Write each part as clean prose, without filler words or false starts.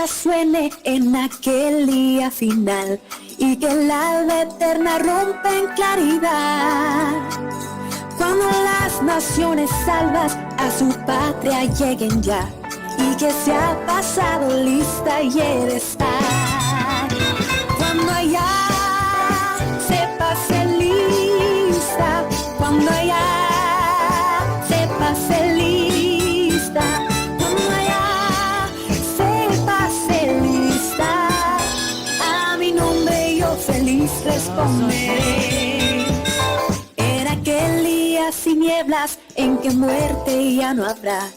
trompeta suene en aquel día final y que el alba eterna rompa en claridad. Cuando las naciones salvas a su patria lleguen ya y que se ha pasado lista y he de estar. Cuando allá se pase lista, cuando allá se pase lista, cuando allá se pase lista, a mi nombre yo feliz responderé. En aquel día sin nieblas en que muerte ya no habrá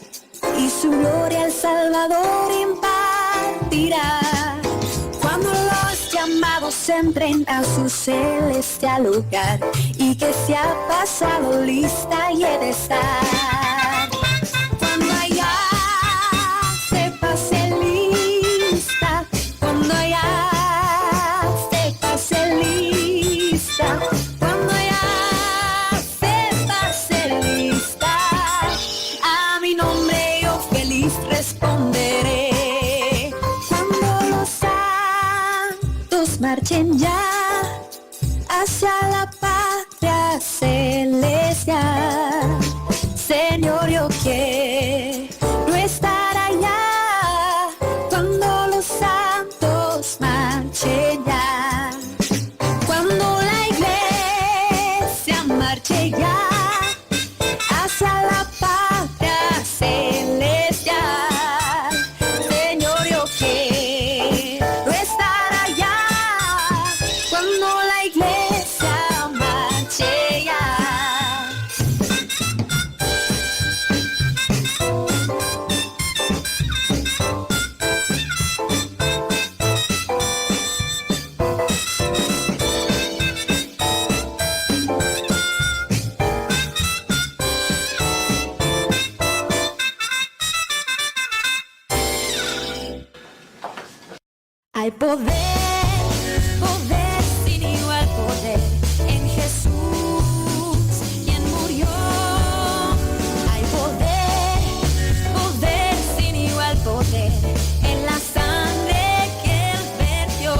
y su gloria el Salvador impartirá. Cuando los llamados entren a su celestial lugar y que se ha pasado lista y he de estar. Cuando allá se pase lista, cuando allá se pase lista, cuando allá se pase lista, a mi nombre yo feliz responderé. Cuando los santos marchen ya hacia la patria celestial, Señor, yo quiero estar allá cuando los santos marchen ya. Cuando la iglesia marche ya hacia la patria celestial, Señor, yo quiero estar allá cuando la iglesia marche ya. Hay poder, poder sin igual poder en Jesús, quien murió. Hay poder, poder sin igual poder en la sangre que él vertió.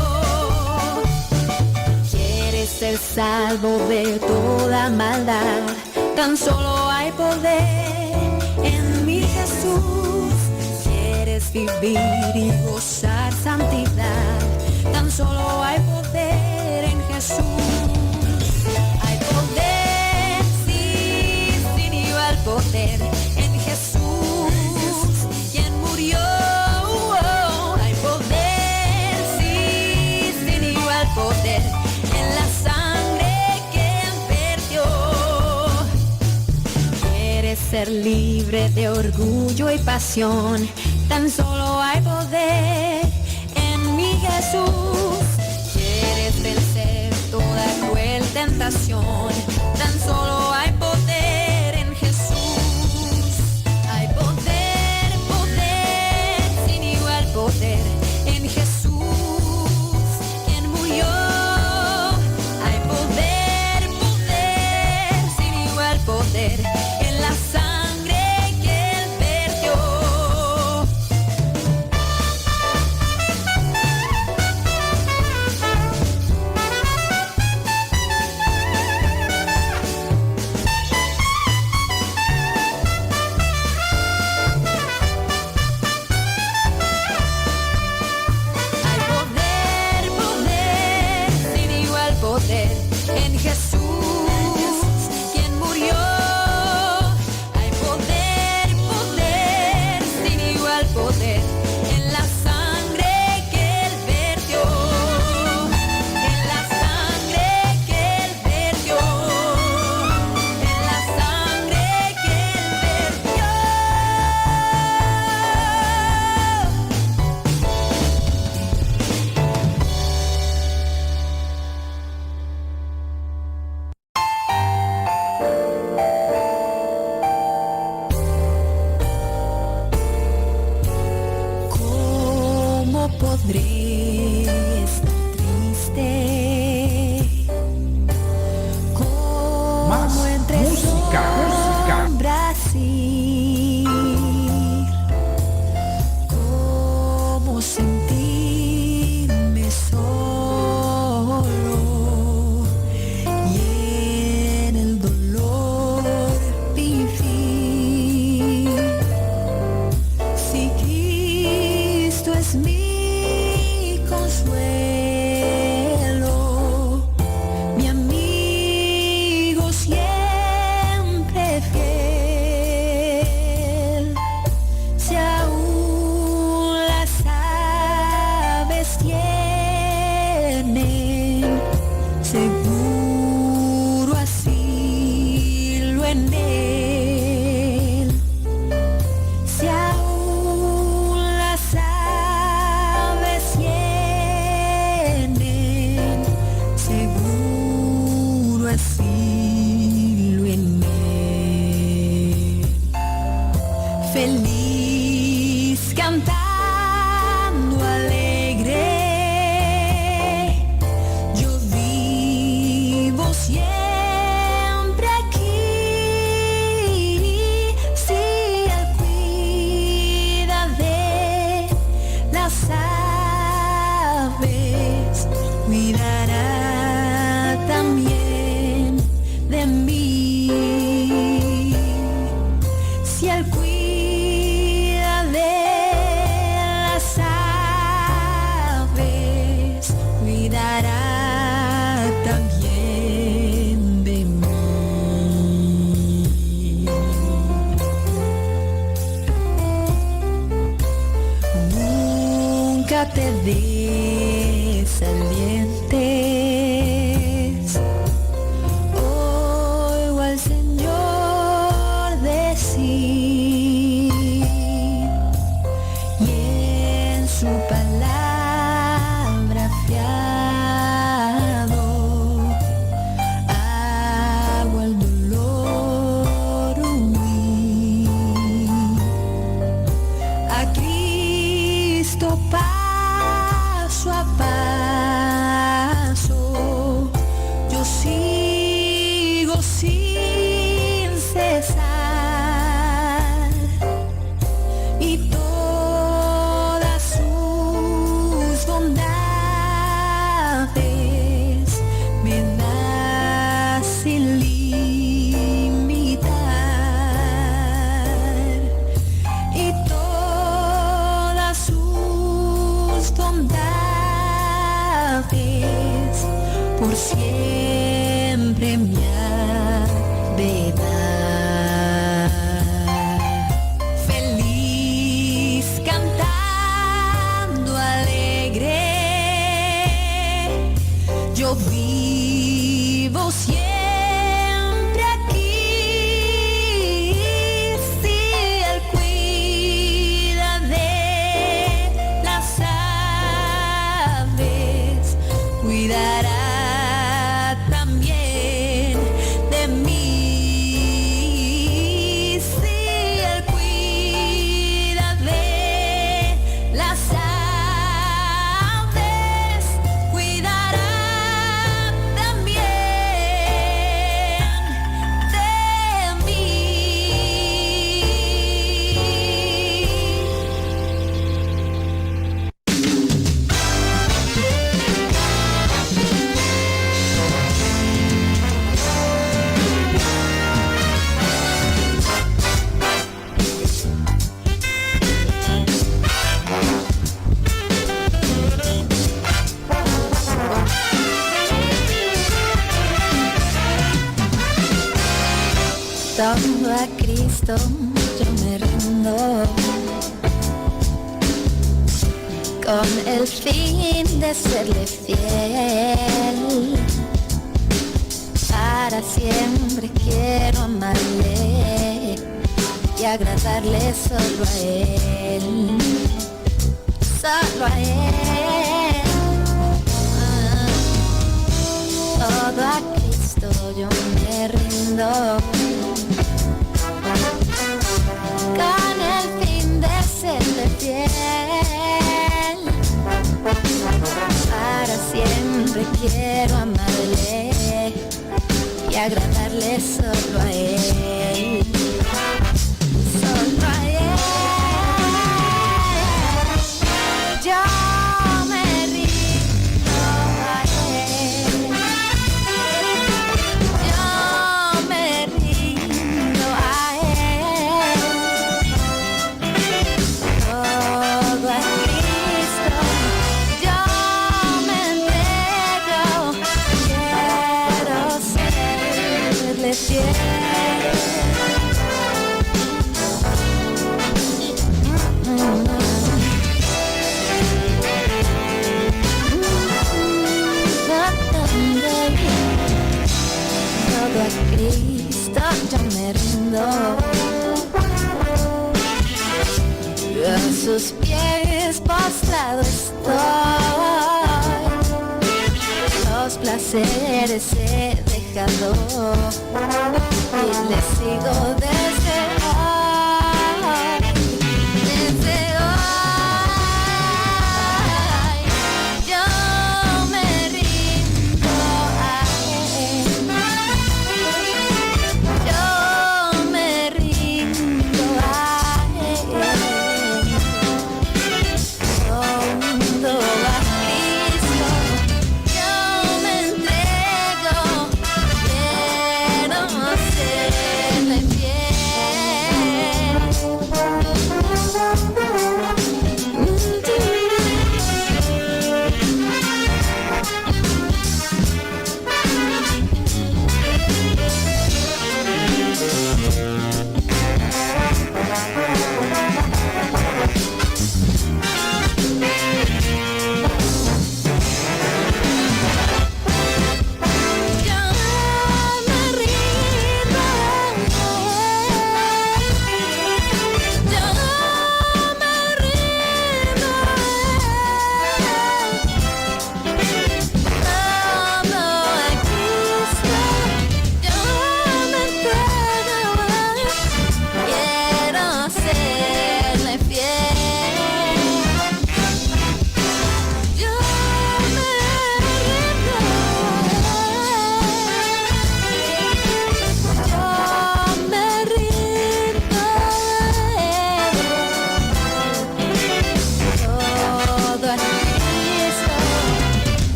Quieres ser salvo de toda maldad, tan solo hay poder en mi Jesús. Quieres vivir y gozar santidad, tan solo hay poder en Jesús. Hay poder, sí, sin igual poder en Jesús, quien murió. Hay poder, sí, sin igual poder en la sangre que él vertió. Quieres ser libre de orgullo y pasión, tan solo hay poder en mi Jesús. Quieres vencer toda cruel tentación, tan solo hay poder en Jesús. Hay poder, poder, sin igual poder en Jesús, quien murió. Hay poder, poder, sin igual poder en la sangre que él vertió. también de mí. Nunca te desalientes. Oigo al Señor decir y en su palabra fiado hago al dolor huir. A Cristo paso a paso, yo sigo sin cesar y todas sus bondades me da sin limitar y todas sus bondades por siempre me ha de dar. Feliz cantando alegre, yo vivo siempre aquí. Si Él cuida de las aves, cuidará también de mí. Si Él cuida de las aves, cuidará también de mí. Todo a Cristo yo me rindo con el fin de serle fiel. Para siempre quiero amarle y agradarle solo a Él. Solo a Él. Ah, todo a Cristo yo me rindo con el fin de serle fiel. Para siempre quiero amarle y agradarle solo a Él. Solo a Él. Yo me rindo a Él. Yo me rindo a Él. Todo a Cristo yo me entrego. Quiero serle fiel. Todo a Cristo yo me rindo. A sus pies postrado estoy. Los placeres he dejado y le sigo desde hoy. Desde hoy yo me rindo a Él. Yo me rindo a Él. Todo a Cristo yo me entrego. Quiero serle fiel.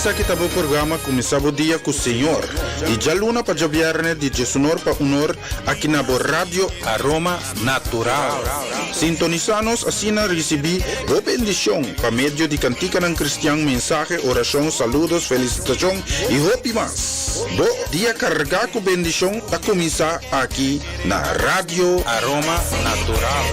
Esaki ta bo programa Kuminsá Bo Dia ku Señor, di djaluna pa djabièrnè di diesunor pa unor aki na bo Radio Aroma Natural. Sintonisá nos asina risibí bo bendishon pa medio di kantikanan kristian, mensahe, orashon, saludos, felisitashon i hopi mas. Bo dia kargá ku bendishon ta kuminsá aki na Radio Aroma Natural.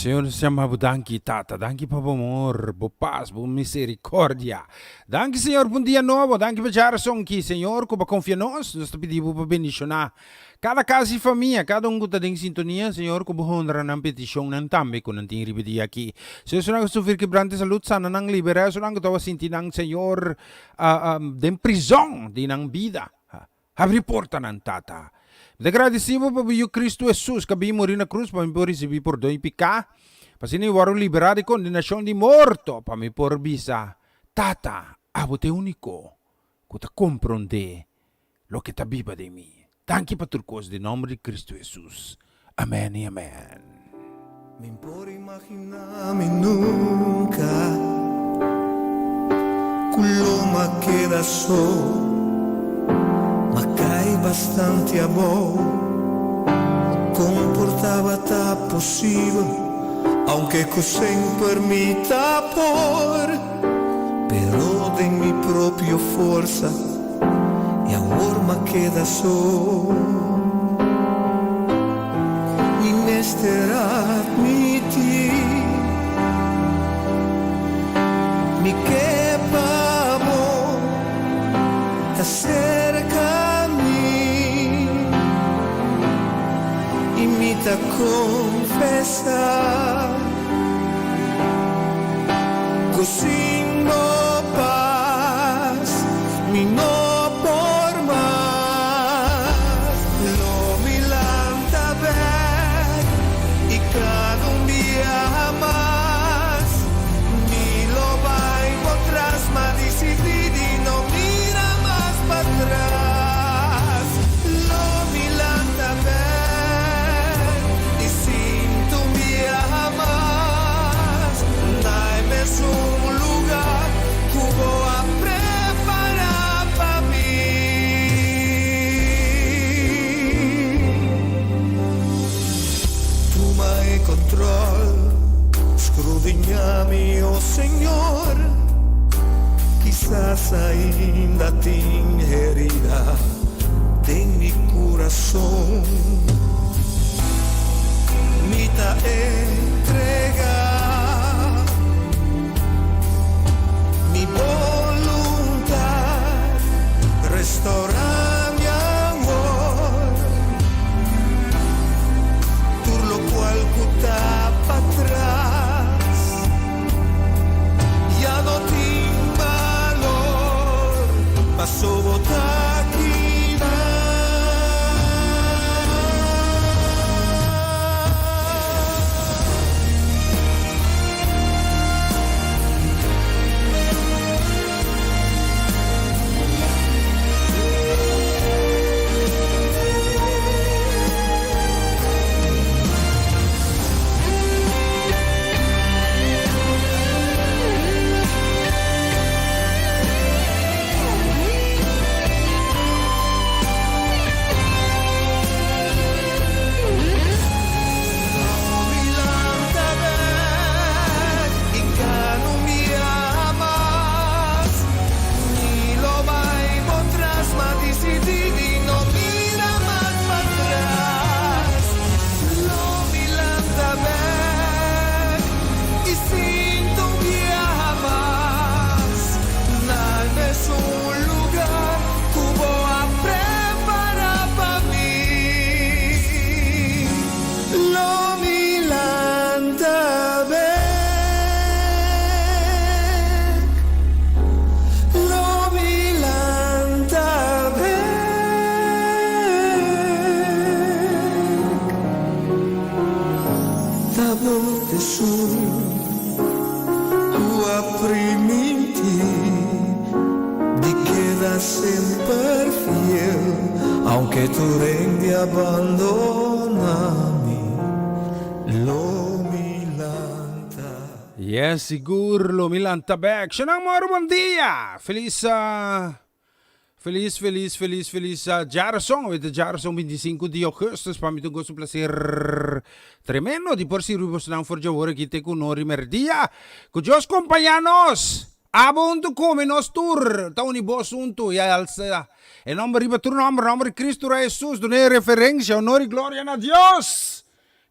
Señor, nos yama bo danki, Tata. Danki pa bo amor, bo pas, bo misericordia. Danki, Señor, pa un dia nobo. Danki pa djarason ki, Señor, ku bo a konfia nos. Nos ta pidi bo pa bendishoná kada kas i famia, kada un ku ta den sintonia, Señor, ku bo honra nan petishonnan tambe ku nan tin riba e dia aki. Señor, esunnan ku sufri kebrante salud, sana nan, liberá esunnan ku tawa sinti nan, Señor, den prizon di nan bida. Habri portanan, Tata. Mi ta gradisí Bo pa Bo Yu Kristu Hesus, ku a bin muri na krus pa mi por risibí pordon di piká, pa asina mi wòrdu liberá di kondenashon di morto, pa mi por bisa, Tata, abo ta e úniko ku ta komprondé loke ta biba den mi. Danki pa tur kos, den nòmber di Kristu Hesus. Amèn i amèn. Min por imaginá mi nunka ku lo m'a keda so, m'a kai bastante abou. Kon por tabata posibel, aunke ku semper mi ta por, pero den mi propio forsa. I awor m'a keda so. Mi mester admití. Mi ke pa bo ta serka mi. I mi ta konfesá ku sin bo pas. Mi no por mas. Lo mi lanta bek i kada un biaha mas mi lo bai bo tras, ma disidí di no mira mas patras. Lo mi lanta bek i sinti un biaha mas na e mesun luga ku bo a prepará pa mi. Tuma e control, scrudiñá mi, oh Señor. Kisas ainda tin herida den mi curason. Mi ta entregá. Mi boluntad restaurá mi amor. Tur locual cu ta patras ya no tin balor, paso bo ta kina. Lo mi lanta bek, lo mi lanta bek. Ta bo esun ku a primintí di keda semper fiel, aunke tur hende a bandona mi, lo mi lanta. Yes, sigur lo mi lanta bek. Shonang moro bon dia! Felis Felis felis felis felis djarason. Awe ta djarason 25 di augustus. Pa mi ta un gosto un placer tremendo di por sirbi bosnan for djawor aki te ku nori merdia. Ku Dios kompañá nos! Abo huntu ku mi, nos tur ta uni bos huntu i a alsa e nomber riba tur nomber, nomber di Cristo Rey Jesus, dun'é referencia, honor i gloria na Dios!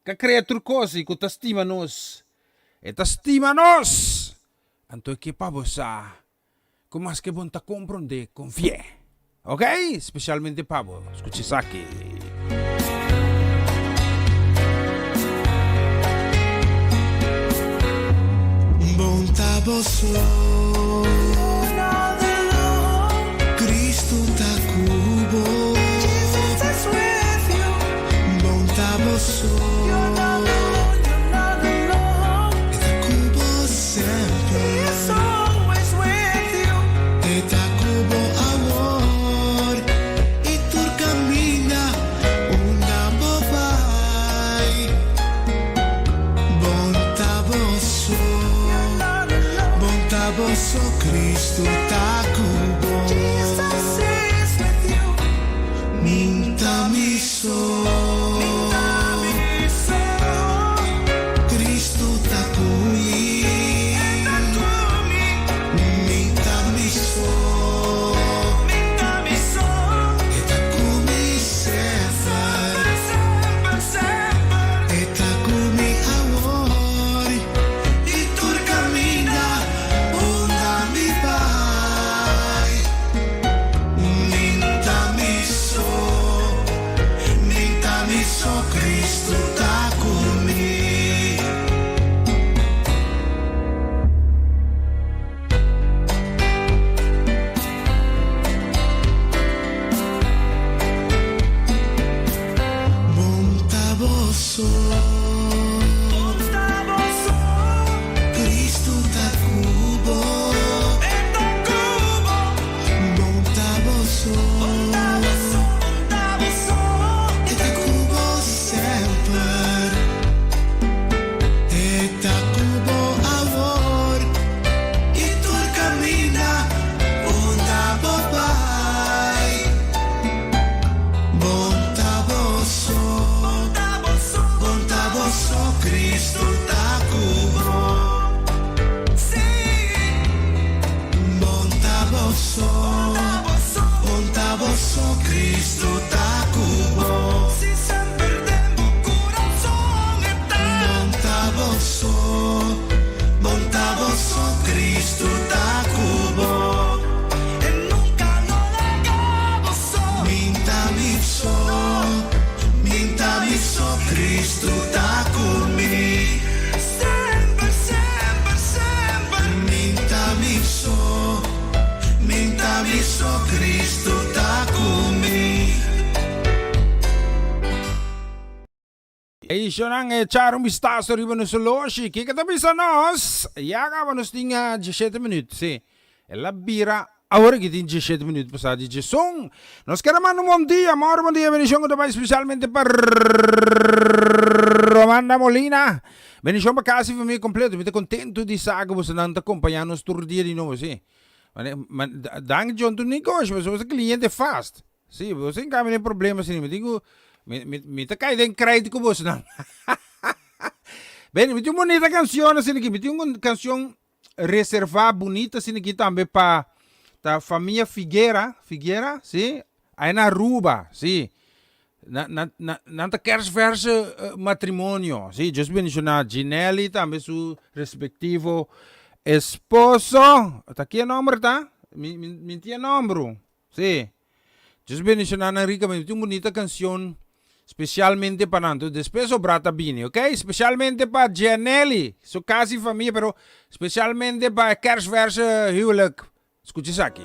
K'a krea tur kos i ku ta stima nos. E ta stima nos! Anto e ke pa bo sa ku maske bo no ta komprondé, konfi'é. Ok? Spesialmente pa bo. Skucha esaki. Bon ta bo so. Cristo ta cu bo. Bon ta bo so. E ta cu bo semper. E ta cu bo awor. Y tur caminda unda bo bay. Bon ta bo so. Bon ta bo so Cristo ta cu bo. Min ta mi so. Cristo ta cu mi. Min ta mi so. E ta cu mi semper. E ta cu mi awor. Y tur caminda unda mi bay. Min ta mi so. Min ta mi so Cristo ta cu mi. Bon ta bo so. Cristo ta cu bo. Bon ta bo so. E ta cu bo semper. E ta cu bo awor. Y tur caminda unda bo bay. Bon ta bo so. Bon ta bo so. Cristo ta cu bo. Bon ta bo so. Bon ta bo so. Cristo ta cu bo. Bon ta bo so. Bon ta bo so. Cristo ta cu bo. Min ta mi so. Min ta mi so. Cristo ta cu mi. Min ta mi so. Min ta mi so. Cristo ta cu mi. Ey shownan echar un bistaso riba nos oloshi. Kiko ta bisa nos? Ya caba nos tin diesshete minuut. Si, el a bira awor aki tin diesshete minuut pasa di diesun. Nos kere manda un bon dia, amor, bon dia, bendicion cu ta bay specialmente pa Romanda Molina. Bendicion pa casa y famia completo. Mi ta contento di sa cu bosonan ta acompaña nos tur dia di nobo, si. Danki John tur negoshi, pasobra boso cliente fast. Sí, bo sin cambia den problema asina. Mi tin cu, mi, mi, mi ta cay den krijt cu bosnan. Beni, mi tin un bonita cancion asina aki. Mi tin un cancion reserva bonita asina aki tambe pa ta famia Figuera, Figuera, sí, ahí na Aruba, sí. Na, na, na, nan ta kersverse matrimonio, sí. Dios bendiciona Ginelli tambe su respectivo esposo. Ta kie nomber ta? Mi, mi, mi tin e nomber. Sí. Dios bendiciona nan ricamente. Tin un bunita cancion specialmente pa nan. Entonces despues obra ta bini, ok? Specialmente pa Gianelli, su casa y familia, pero specialmente pa e kersverse huwelijk. Scucha esaki.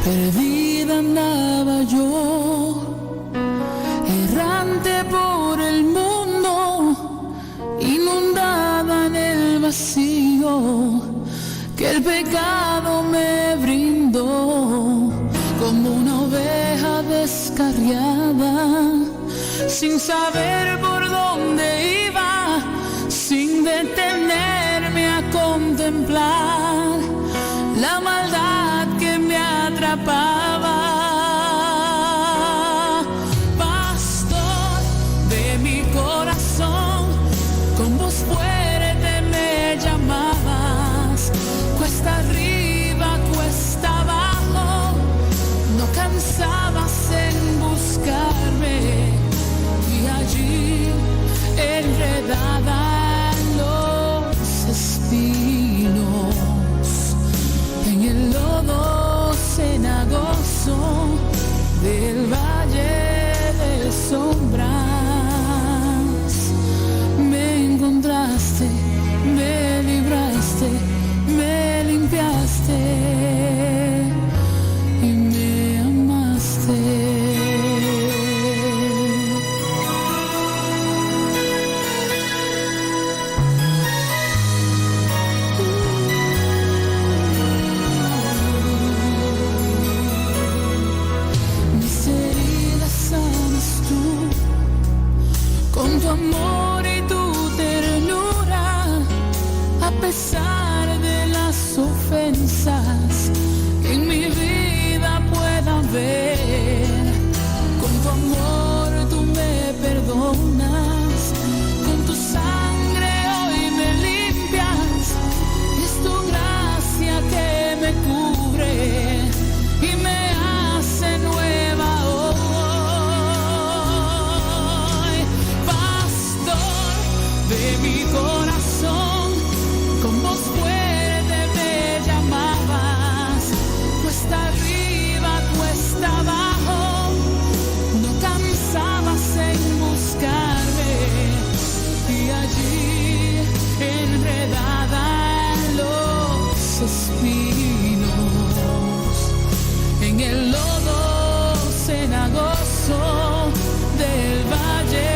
Perdida andaba yo, errante por el mundo, inundada en el vacío que el pecado me brindó, como una oveja descarriada, sin saber por dónde iba, sin detenerme a contemplar la maldad que me atrapaba. Pastor de mi corazón. cansabas en buscarme y allí enredada en los espinos, en el lodo cenagoso del valle de sombras, me encontraste, me libraste, me limpiaste y me amaste. Mis heridas sanas tú, con tu amor y tu ternura, a pesar de las ofensas que en mi vida pueda haber. Con tu amor tú me perdonas, con tu sangre hoy me limpias, es tu gracia que me cubre y me hace nueva hoy. Pastor de mi corazón, con voz fuerte me llamabas, cuesta arriba, cuesta abajo, no cansabas en buscarme y allí enredada en los espinos, en el lodo cenagoso del valle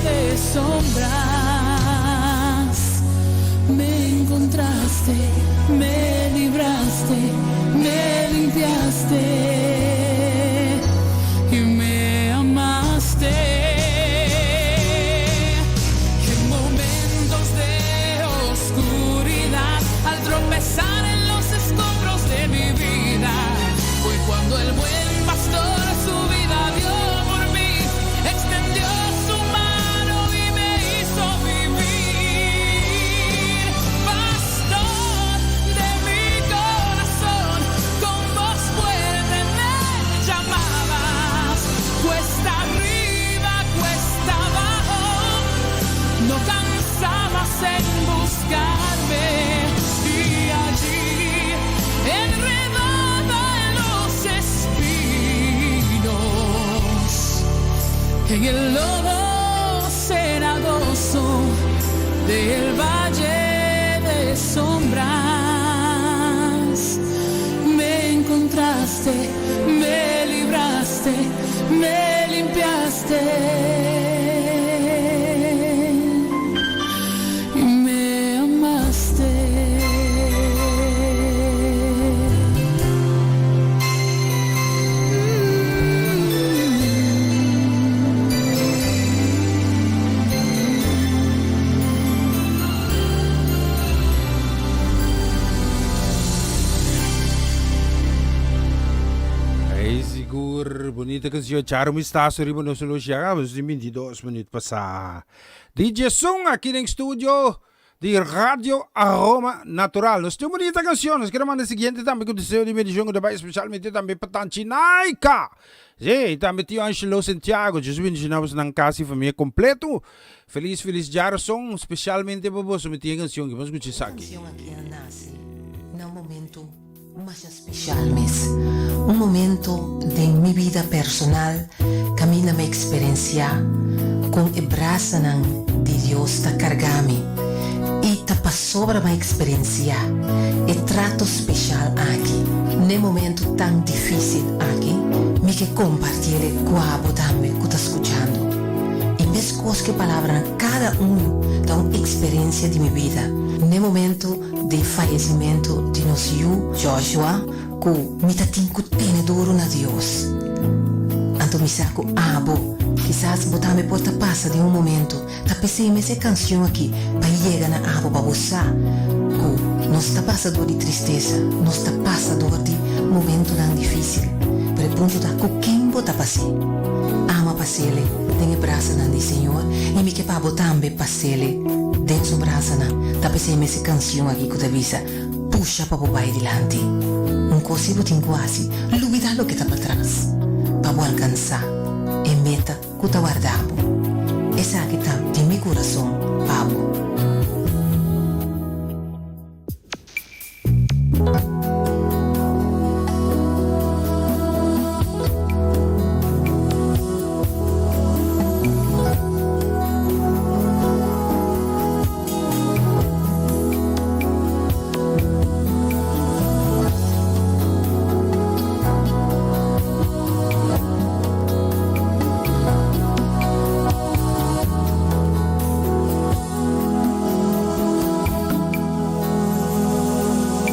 de sombras, me encontraste, me libraste, me limpiaste y me amaste. En momentos de oscuridad, al tropezar en los escombros de mi vida, fue cuando el buen pastor su vida dio por mí, extendió su mano y me hizo vivir. Pastor de mi corazón, con voz fuerte me llamabas, cuesta arriba, cuesta abajo, no cansabas en buscarme y allí enredada en los espinos, en el lodo cenagoso del valle de sombras, me encontraste, me libraste, me limpiaste y me amaste. Hey, sigur, bunita canción. Charo Mistazo riba nos lo llega, nos 22 minuut pasa. DJ Sung aki den studio di Radio Aroma Natural. Nos tin bunita canción. Nos quiero mandar siguiente tambe cu deseo di bendición cu ta bay especialmente tambe pa Tanchi Naika. Sí, y tambe tío Angelo Santiago. Dios bendiciona boso nan casa y familia completo. Feliz, feliz djarazon, specialmente pa boso. Mi tin e cancion aki, bo scucha esaki. E cancion aki a nace na un momento masha special mes. Un momento den mi bida personal caminda mi experencia con e brasanan di Dios ta carga mi y ta pasobra mi a experencia e trato special aki n'e momento tan dificil aki mi ke compartiele cu abo tambe cu ta scuchando. Y mescos cu e palabranan cada uno ta un experencia di mi bida n'e momento di fayecimento di nos yu Joshua cu mi ta tin cu tene duro na Dios. Anto mi sa cu abo kisas bo tambe por ta pasa den un momento ta pesey mes e cancion aki pa yega na abo pa bo sa cu nos ta pasa door di tristesa, nos ta pasa door di momentonan dificil, pero e punto ta cu ken bo ta pas'e. Ama pas'ele den e brasanan di Señor y mi ke pa bo tambe pas'ele den su brasanan. Ta pesey mes e cancion aki cu ta bisa, Pusha pa bo bay dilanti. Un kos si bo tin ku hasi, lubidá loke ta patras, pa bo alkansá e meta ku ta warda bo. Esaki ta di mi kurason pa bo.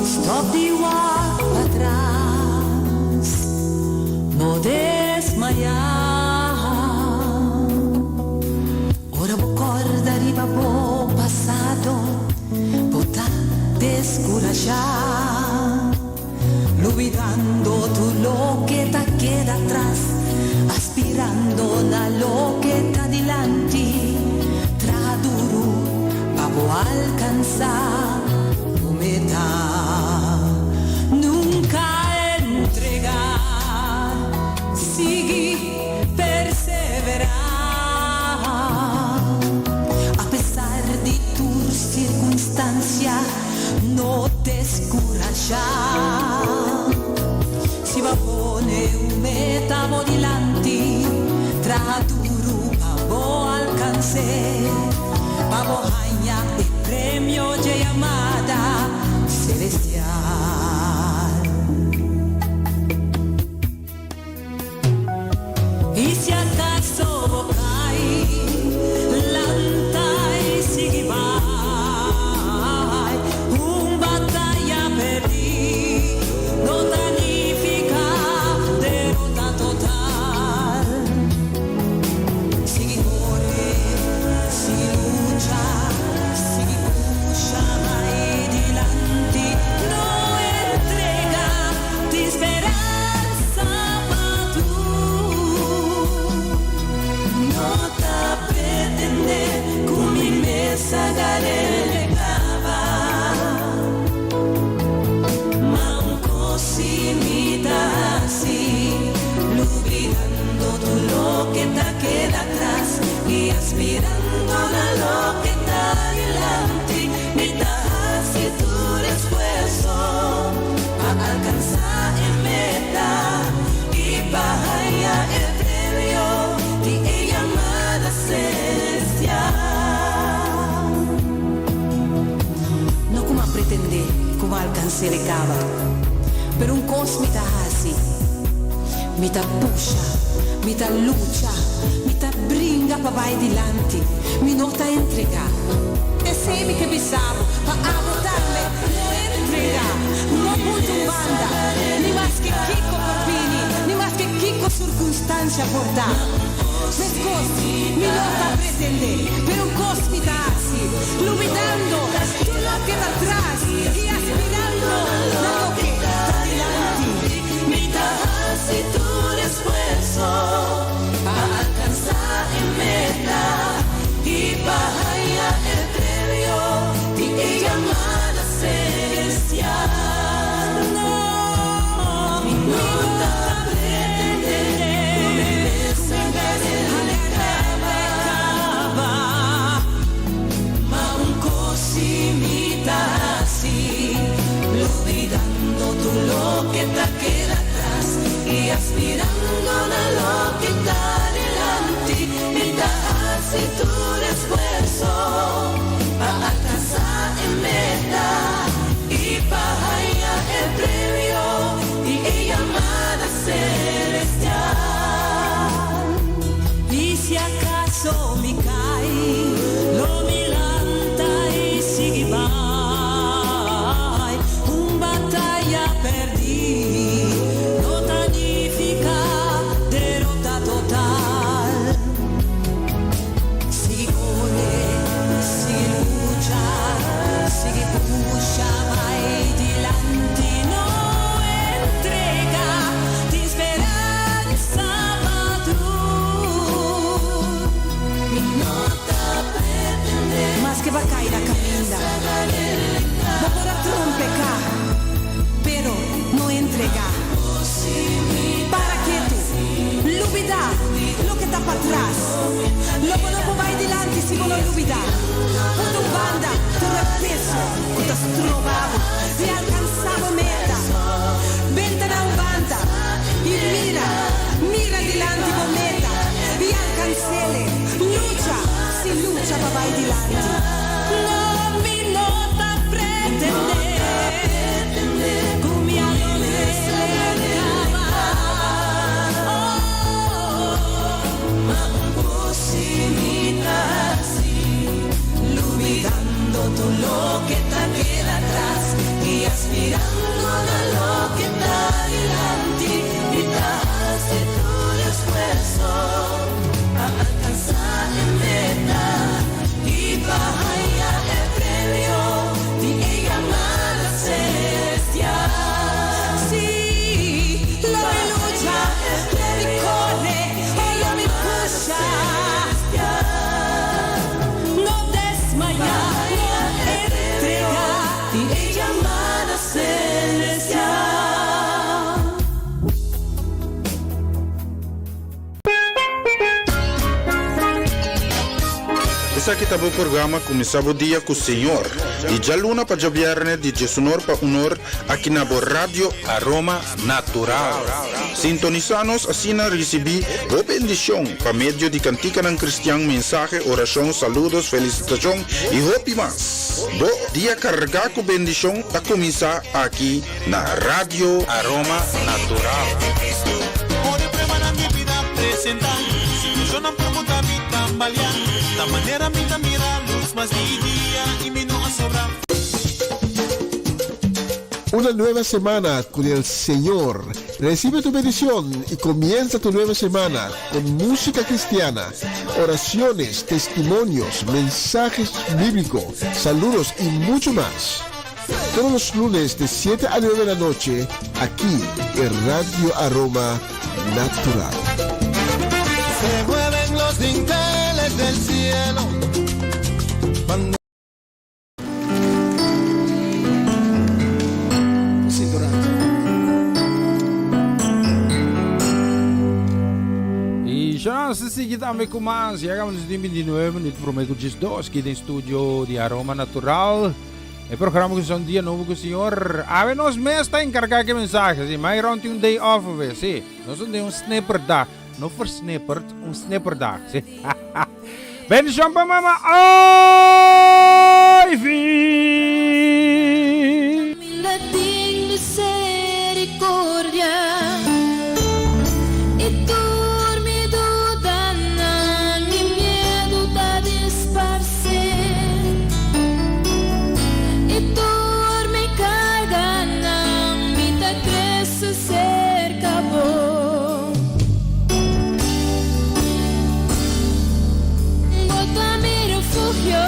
Stop di wak patras, no desmayá. Ora bo kòrda riba bo pasado, bo ta deskurashá, lubidando tur loke ta keda atras, aspirando na loke ta dilanti. Traha duru pa bo alkansá bo meta. Nunka entregá, sigui perseverá. Apesar di tur sirkunstansia, no deskurashá. Si bo a pone un meta bo dilanti, traha duru pa bo alkans'é, pa bo haña e premio dje yamada selestial. I si akaso bo kai, lanta i sigui bai. Un bataya perdí no ta nifiká derota total. Sigui kore, sigui lucha, sigui pusha bai dilanti. No entrega, tin speransa pa tur. No ta pretendé ku mi mes a gar'é kaba. Ma un kos si mi ta hasi, lubidando tur loke ta keda atras i aspirando na loke ta dilanti. Mi ta hasi tur esfuerso pa alkansá e meta i pa haña e premio di e yamada selestial. No ku m'a pretendé ku m'a alkans'é e kaba, pero un kos mi ta hasi, mi ta pusha, mi ta lucha, mi ta bringa pa bai dilanti, mi no ta entregá. Esei mi ke bisa bo, pa abo tambe, no entregá, no punta un banda, ni maske kiko por bini, ni maske kiko sirkunstansia por ta. Meskos, mi no ta pretendé, pero un kos mi ta hasi, lubidando tur loke ta tras i aspirando na loke ta dilanti. Mi ta hasi tur esfuerso pa alkansá e meta i pa haña e premio di e yamada selestial. No, mi no ta pretendé ku mi mes a gar'é kaba. Ma un kos si mi ta hasi, lubidando tur loke ta keda atras i aspirando na loke ta dilanti. Mi ta hasi tur esfuerso pa alkansá e meta i pa haña e premio di e yamada selestial. I si akaso mi kai, lo mi lanta i sigui bai. Un bataya perdí no ta nifiká derota total. Sigui kore, Lo bo no por bai dilanti si bo no lubidá. Put un banda tur e peso ku ta stroba bo di alkansá bo meta. Benta na un banda i mira, mira dilanti bo meta i alkans'ele. Lucha, si lucha pa bai dilanti. No, mi no ta pretendé ku mi a logr'é kaba. Oh, ma un posibilidat si, lubidando tur loke ta keda atras i aspirando na loke ta dilanti, mi ta hasi tur esfuerso pa alkansá e meta i pa haña e premio di e yamada selestial. Sí, lo mi lucha, lo mi kore, o lo mi pusha. No desmayá, no entregá di e yamada selestial. Esaki ta bo programa Kuminsá bo dia ku Señor, di djaluna pa djabièrnè di diesunor pa unor aki na bo Radio Aroma Natural. Sintonisá nos asina risibí bo bendishon pa medio di kantikanan kristian, mensahe, orashon, saludos, felisitashon i hopi mas. Bo dia kargá ku bendishon ta kuminsá aki na Radio Aroma Natural. Ora e pruebanan di bida presentá, situacionnan por muta mi tambaleá. Ta manera mi ta mira luz mas di dia i mi no a sobra. Una nueva semana con el Señor. Recibe tu bendición y comienza tu nueva semana con música cristiana, oraciones, testimonios, mensajes bíblicos, saludos y mucho más. Todos los lunes de 7 a 9 de la noche, aquí en Radio Aroma Natural. Se mueven los dinteles del cielo. Cuando Y ya nos sigui tambe cu mas. Llegamos di 29 minuut prome cu 12 aquí den studio di Aroma Natural. E programa cu son dia nobo cu Señor. Awe nos mes ta encarga cu e mensahe. Si, Myron tin un day off awe. Si, nos tin un snipperdag. No versnipperd, un snipperdag. Si. Bendicion pa mama Ivy. Kaminda tin misericordia i tur mi dudanan i miedu ta disparsé i tur mi karganan mi ta krese serka bo. Bo ta mi refugio.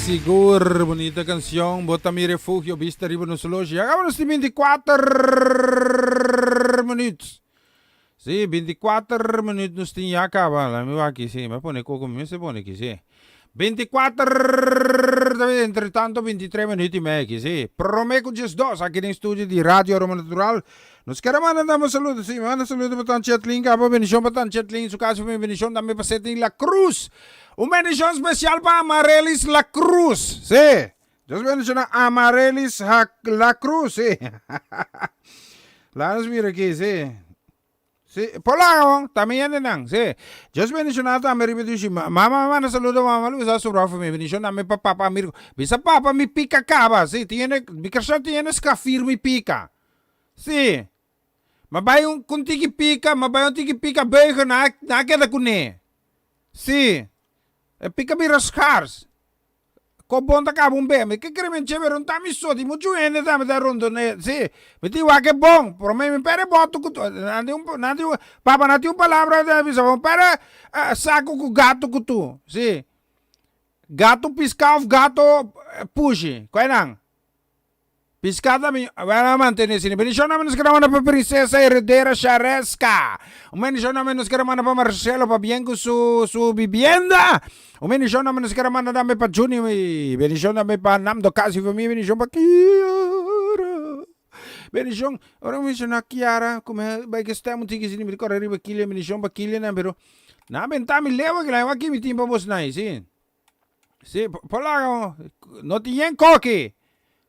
sigur. Bunita cancion. Bo ta mi refugio, bista riba nos loge. Ya caba nos tin 24 minuut. Si, 24 minuut nos tin ya caba. Laat mi wak aki, si. Mi a pone coco, mi mester pone aki, si. 24, ta bira entre tanto 23 minuut y medio aki, si. Prome cu 12 aki den studio di Radio Aroma Natural. Nos kere manda dama un saludo, si. Manda saludo pa Tan Chetlin caba. Bendicion pa Tan Chetlin, su casa y familia. Bendicion tambe pa Setny La Cruz. Un bendicion special pa Amarelis La Cruz, si. Dios bendiciona Amarelis La Cruz, si. Laat nos mira aki, si. Si, por laga bon, ta mi hendenan, si. Dios bendiciona tambe riba dushi. Mama manda saludo, mama Luisa sobrao for mi. Bendicion tambe pa papa Mirko. Bisa papa mi pica caba, si. Tin hende, mi cresha tin hende scafir mi pica. Si. Ma bai un cu un tiki pica, ma bai un tiki pica buigen, nan a keda cune. Si. E pica bira schaars. Ko bon ta kaba un be. Mi ke kere men chebe rond ta mi so. Tin muchu hende tambe ta rondone. Si, mi tin wak e bon. Pero mi mi perde boto ku tu. Nan tin un, nan tin un, papa nan tin un palabra ta bisa bo perde saku ku gato ku tu. Si. Gato piska of gato pushi. Kua e nan? Piská ta mi Bueno a mantené sini. Bendishon na nos kere manda pa Princesa Heredera Shareska. Un bendishon na nos kere manda pa Marcelo pabien ku su su bibienda. Un bendishon na nos kere manda tambe pa Juni. Bendishon tambe pa Namdo Kas i famia. Bendishon pa Kiara. Bendishon ora mi menshoná Kiara ku mi bai ke stèm un tiki sini mi ta kòrda riba Kilian. Bendishon pa Kilian pero nan a benta mi leu aki nan wak mi tin pa bos nai si. Sí, por laga no tin yen koki.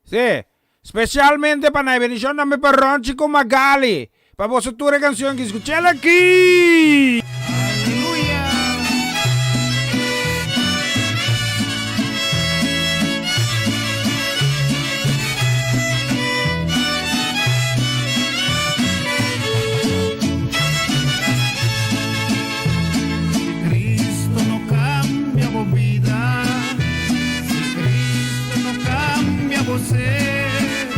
Sí, specialmente pa nai bendición tambe pa Ronchi cu Magali. Pa boso tur e cancion ki scuchel aki. Si Cristo no cambia bo bida, si Cristo no cambia bo ser,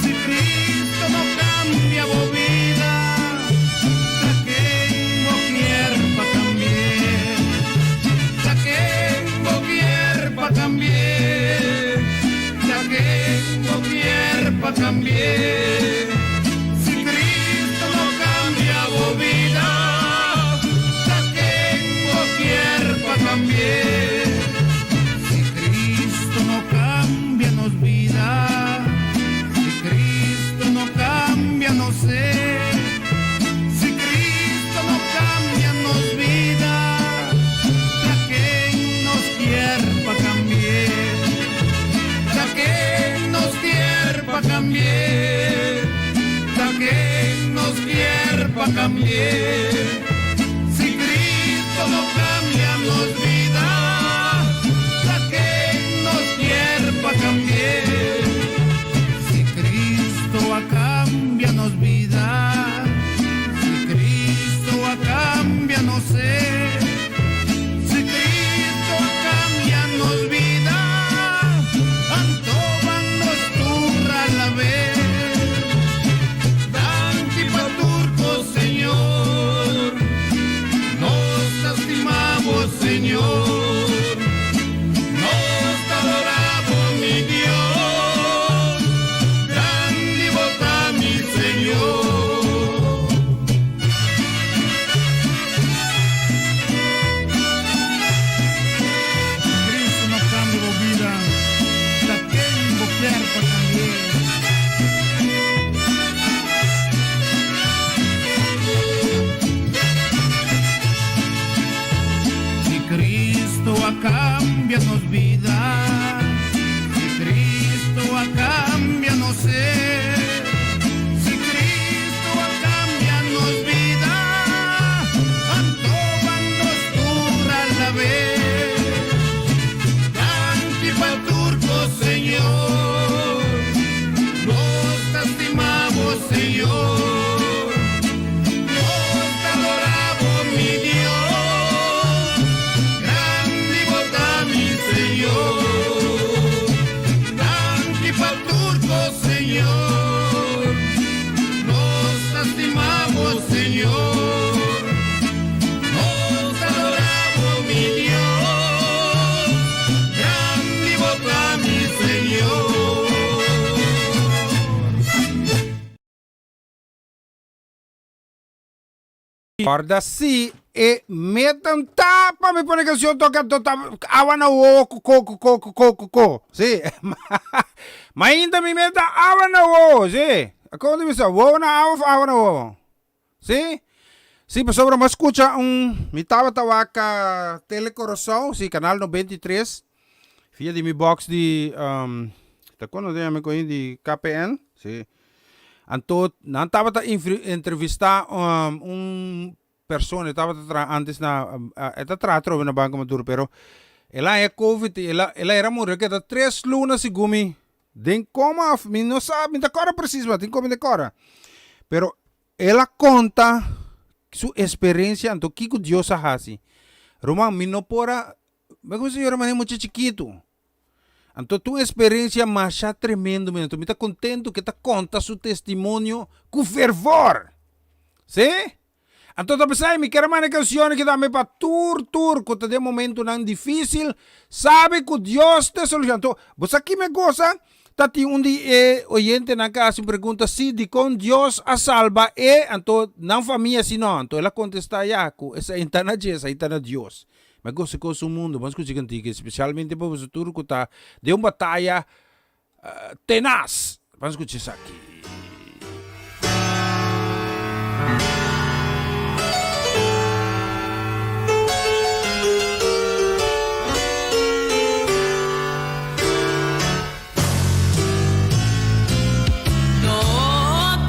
si Cristo no cambia bo bida, ta ken bo kier pa cambi'é? Ta ken bo kier pa cambi'é? Ta ken bo kier pa cambi'é? Si Cristo no cambia bo bida, ta ken bo kier pa cambi'é? Si Cristo no cambia nos bida, si Cristo no cambia nos ser, si Cristo no cambia nos bida, ta ken nos kier pa cambi'é? Ta ken nos kier pa cambi'é? Ta ken nos kier pa cambi'é? Si Cristo no cambia nos bida, ta ken nos kier pa cambi'é? Si Cristo a cambia nos bida, si Cristo a cambia nos ser, si Cristo a cambia nos bida, anto ban nos tur alab'é. Danki pa tur cos, Señor. Corda si e metan ta pa mi pone cancion toca anto ta awa na wowo cu co cu co cu co cu co si ma ainda mi meta awa na wowo si como ta bisa wowo na awa of awa na wowo si si pasobra mi a scucha un mi tabata wak Tele Curaçao si canal 93 via di mi box di ta kono ta yama e di KPN si. Anto nan tabata entrevistá un persona, e tabata traha antes na, e ta traha atrobe na Banco Maduro, pero el a haña covid i el a el a era muri, el a keda tres luna segun mi den koma òf mi no sa, mi ta kòrda presis ma tin komo mi ta kòrda. Pero el a konta su esperensia anto kiko Dios a hasi. Ruman mi no por a, mi a kuminsá yora manera mucha chikitu. Anto ta un experiencia masha tremendo mi. Anto mi ta contento ke ta conta su testimonio cu fervor. Sí? Anto ta pesai mi kier a manda e cancion aki tambe pa tur tur cu ta den momentonan dificil sabi cu Dios ta e solucion. Anto bo sa ki mi goza? Ta tin un di e oyentenan ke a haci un pregunta si dicon Dios a salba e anto nan famia si no. Anto el a contesta ya cu esai ta na dje esai ta na Dios. Ma gosa kos un mundu, ban skucha kantika, espesialmente pa boso tur ku ta den un bataya tenas. Ban skucha esaki. No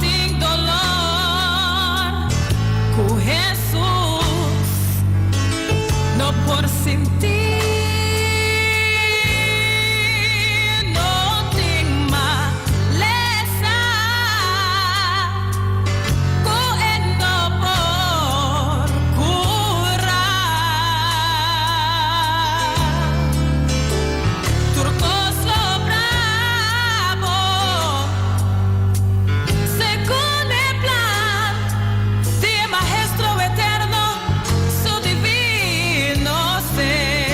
tin dolor cu Hesus no por sinti, no tin malesa cu e no por cura. Tur cos lo brabo segun e plan di e Maestro Eterno, su divino ser.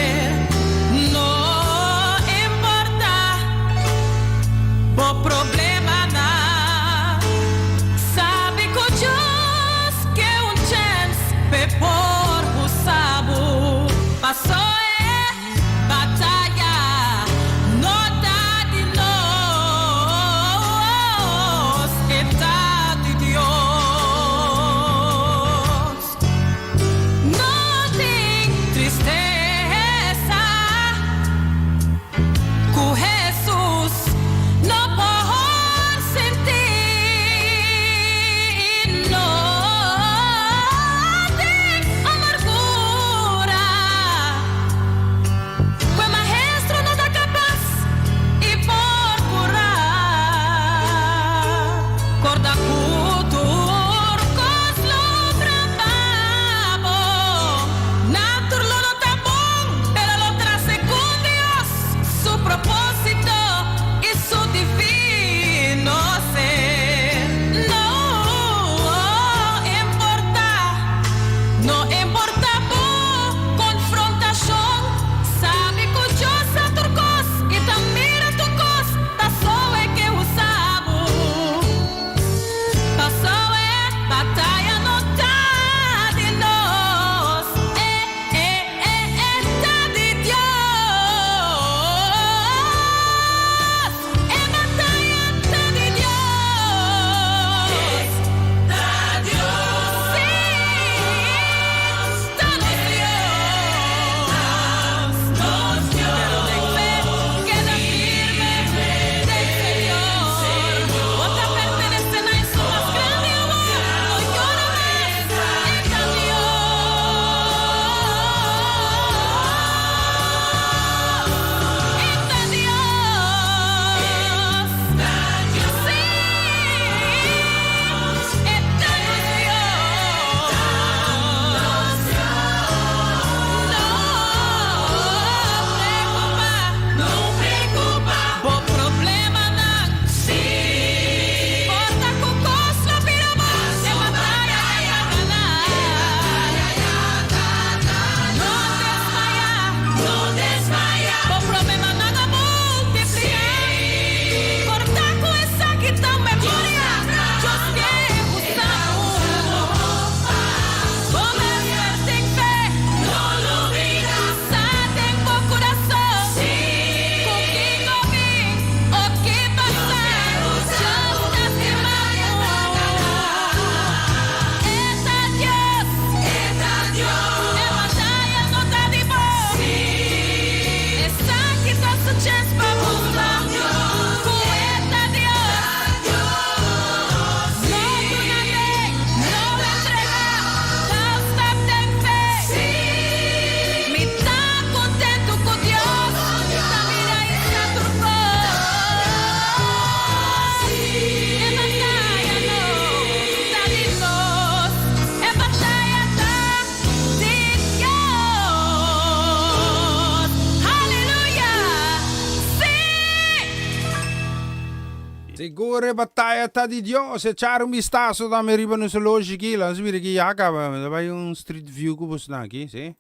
Sigur e bataya ta di Dios. Echar un bistaso tambe riba nos oloshi aki. Laat nos mira aki ya caba. Mi ta bay un street view cu bosnan aki, si.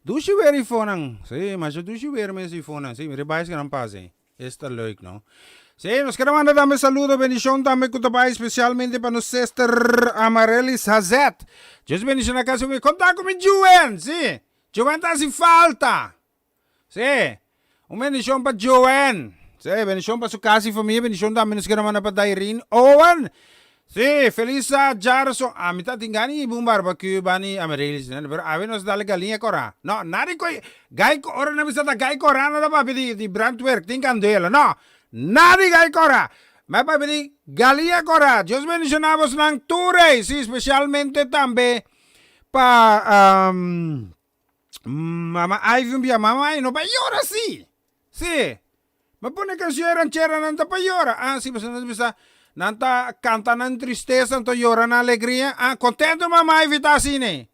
Dushi weer y fonan. Si, masha dushi weer mes y fonan. Si, mira e bais cu nan pasa ey. Esta leuk, no? Si, nos kere manda tambe saludo, bendicion tambe cu ta bay specialmente pa nos sister Amarelys Hazet. Dios bendiciona casa cu mi. Conta cu mi Juwen, si. Juwen ta haci falta. Sí, un bendishon pa Joanne. Sí, bendishon pa su kas i famia. Bendishon tambe nos kere manda pa Dairine Owen. Sí, felis djarason. Ami ta tin gana di un barbecue bani Amaryllis, ne? Pero awe nos dal galiña korá. No, nada di gai ora nan bisa ta gai korá nan ta papia di di brandwerk, tin kandela. No, nada di gai korá. Mi a papia di galiña korá. Dios bendishoná bosnan tur ei. Sí, spesialmente tambe pa Mama Ivy un bia mama Ivy no pa yora si. Si. Ma pone canción e ranchera nan ta pa yora. Ah si pasobra nan ta bisa nan ta canta nan tristeza anto yora nan alegria. Ah contento mama Ivy ta asina.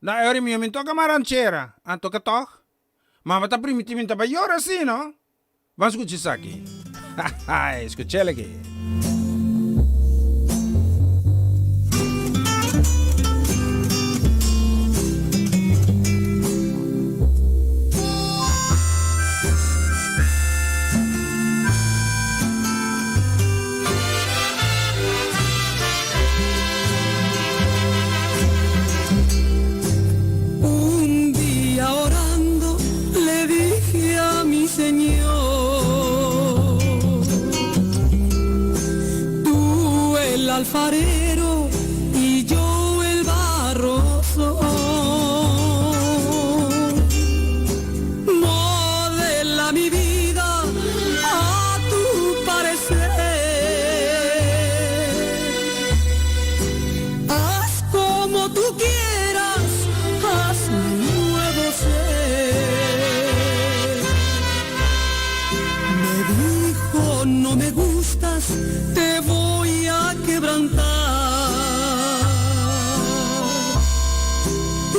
Na e ora mi mi toca ma ranchera. Ah toca toch. Mama ta primiti mi ta pa yora si no. Ban skucha esaki. Hahaai, skuch'el aki. Un dia orando le dije a mi Señor, Tú el alfarero y yo el barro soy. Modela mi vida a tu parecer. Haz como tú quieras, hazme un nuevo ser. Me dijo, no me gustas, te voy a quebrantar.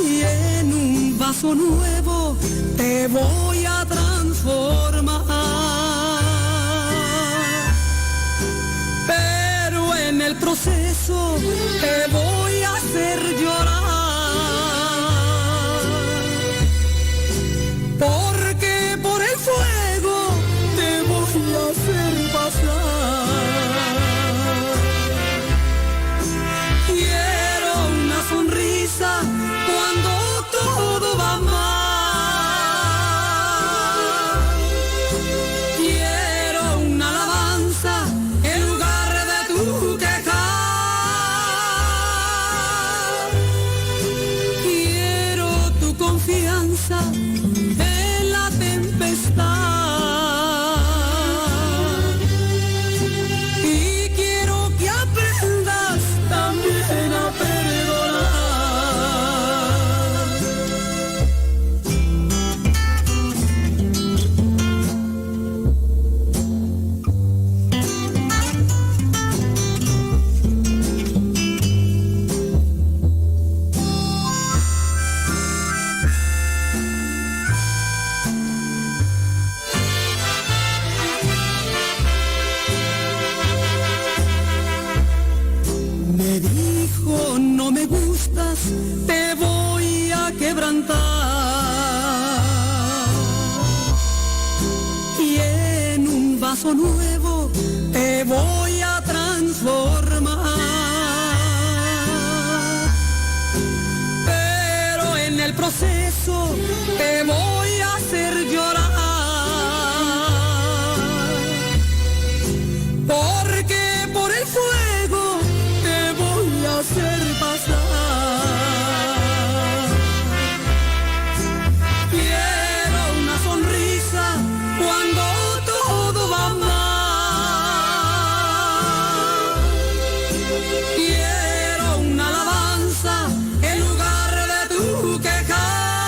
Y en un vaso nuevo te voy a transformar. Pero en el proceso te voy a hacer llorar. Porque por el fuego te voy a hacer pasar. Quiero una sonrisa cuando todo va mal. Quiero una alabanza en lugar de tu quejar. Quiero tu confianza en la tempestad. Y quiero que aprendas también a perdonar. Me dijo, no me gustas, te voy a quebrantar. Y en un vaso nuevo te voy a transformar. Pero en el proceso te voy a hacer llorar. Porque por el fuego te voy a hacer pasar. Quiero una sonrisa cuando todo va mal. Quiero una alabanza en lugar de tu quejar.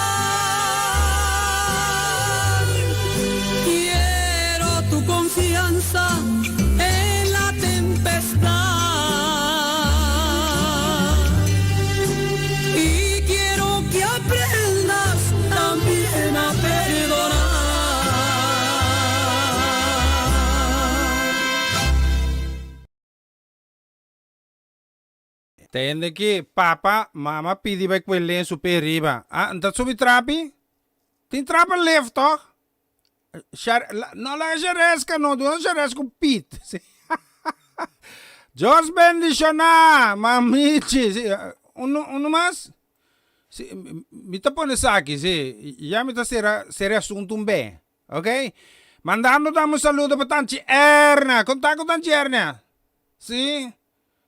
Tende ki papa, mama pidi bai kue lensu p'e riba. Ah, n'ta subi trapi? Tin trapa lift toch? Shar, no laga Shareska no, duna Shareska un pit. Sí. Dios bendiciona, mamichi. Sí, uno, uno mas? Sí, mi ta pone esaki, sí. Ya mi ta cera, cera e asunto un be. Ok? Mandando dam un saludo pa Tanchi Erna. Con ta cu Tanchi Erna? Sí.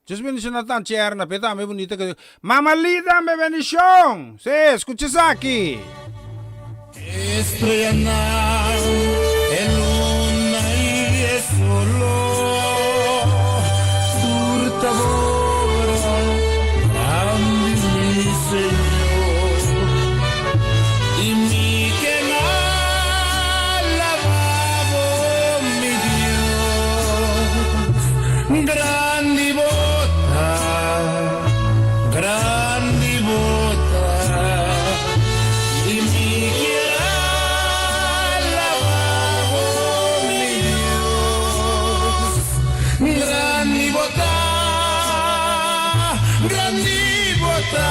Dios bendiciona Tanchi Erna, p'e tambe bunita que Mama Lee tambe bendicion. Sí, escucha esaki. Estrellanan, e luna i e solo, tur ta bobra grandi mi Señor. I mi ke alabá bo, mi Dios. Grandi bo ta, grandi bo ta, i mi kier alabá bo, mi Dios. Grandi bo ta, grandi bo ta.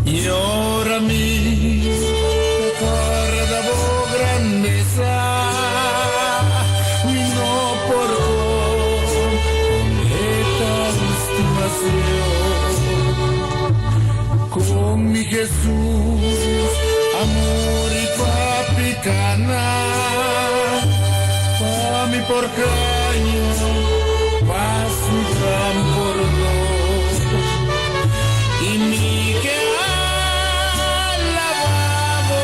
I ora mi ta corda bo grandeza, mi no por comprende tal stimacion. Con mi Jesús a muri pa picanan, pa mi por caña pa su gran pordon. I mi ke alabá bo,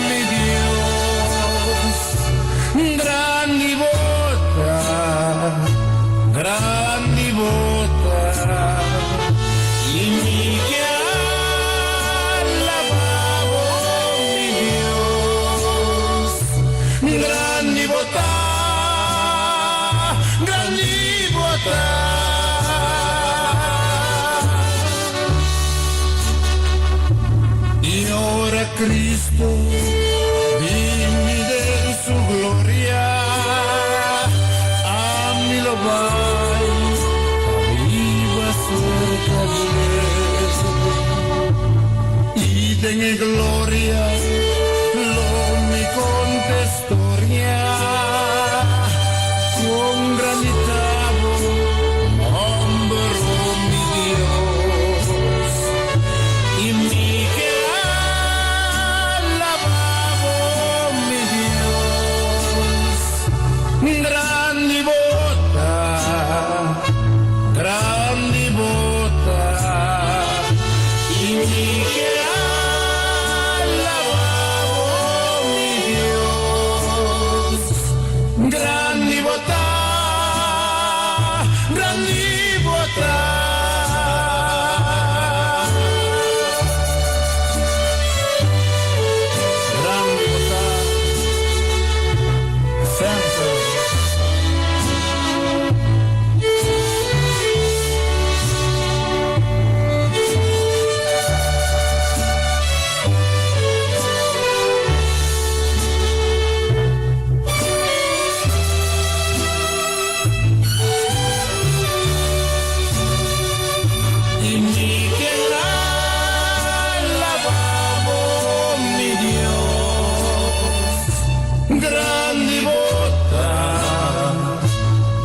mi Dios. Grandi bo ta, grandi bo ta. I mi ke alabá bo, mi Dios. Grandi bo ta, grandi bo ta. I ora Cristo bini den su gloria, ami lo bai pa biba cerca dje. I den e gloria lo mi conta storia con grandi ta bo nomber, oh mi Dios. I mi ke alabá bo, mi Dios. Grandi bo ta, grandi bo ta. I mi ke alabá bo, mi Dios. Grandi bo ta, grandi bo ta. Grandi bo ta, semper. I mi ke alabá bo, mi Dios. Grandi bo ta,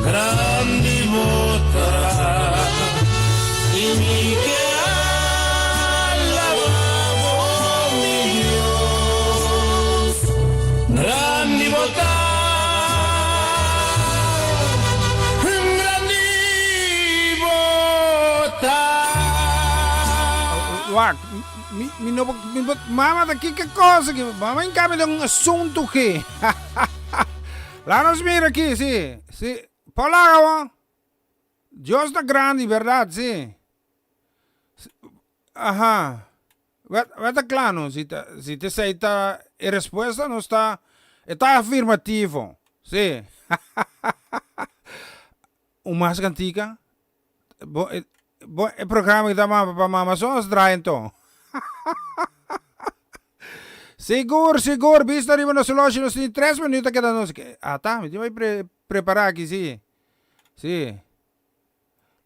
grandi bo ta. I mi ke alabá bo, mi Dios. Grandi bo ta, grandi bo ta. Wak, mi, mi no por, mi por, mama ta kiko cosa aki? Mama hinka mi den un asuntu aki. Laga nos mira aki, si, si, por laga bo. Dios ta grandi, berdad, si. Aha. Wet, wet ta kla no. Si ta, si ta esei ta e respuesta, nos ta, e ta afirmativo. Si. Un mas kantika? Bo, e, bo, e programa ki ta mama pa mama so nos draai anto. Sigur, sigur, bista riba nos horloge, nos tin tres minuut a keda nos. Ata, mi tin bai pre. prepará aki si. Si.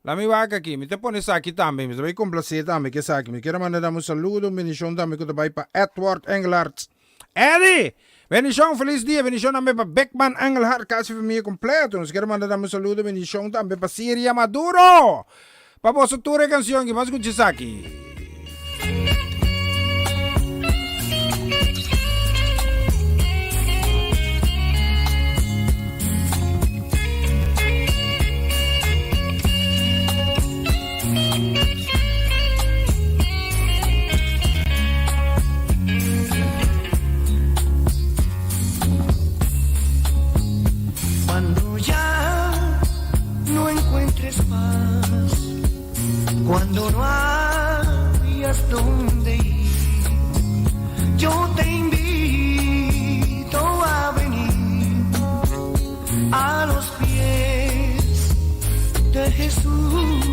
La mi wak aki. Mi ta pone esaki tambe. Mi ta bai komplasé tambe ku esaki. Mi kier a manda dam un saludo, un bendishon tambe ku ta bai pa Edward Engelhardt. Eddy! Bendishon, felis dia. Bendishon tambe pa Beckman Engelhardt, kasi famia kompleto. Nos kier a manda dam un saludo, bendishon tambe pa Siria Maduro. Pa boso tur e kanshon aki. Ban skucha esaki. Cuando ya no encuentres paz, cuando no hayas dónde ir, yo te invito a venir a los pies de Jesús.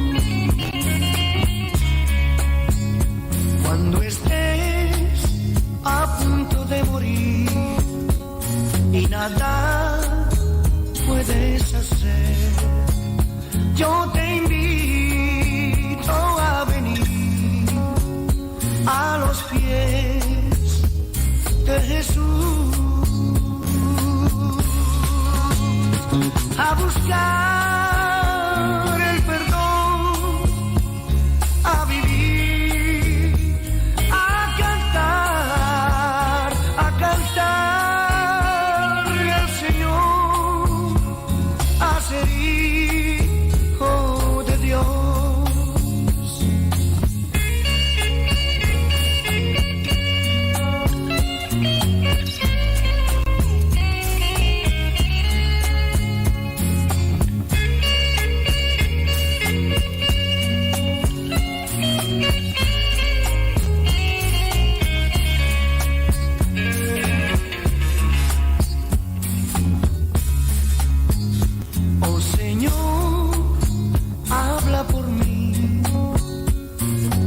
Cuando estés a punto de morir y nada puedes hacer, yo te invito a venir a los pies de Jesús. A buscar el perdón, a vivir, a cantar, a cantarle al Señor, a ser hijo de Dios. Oh Señor, habla por mí.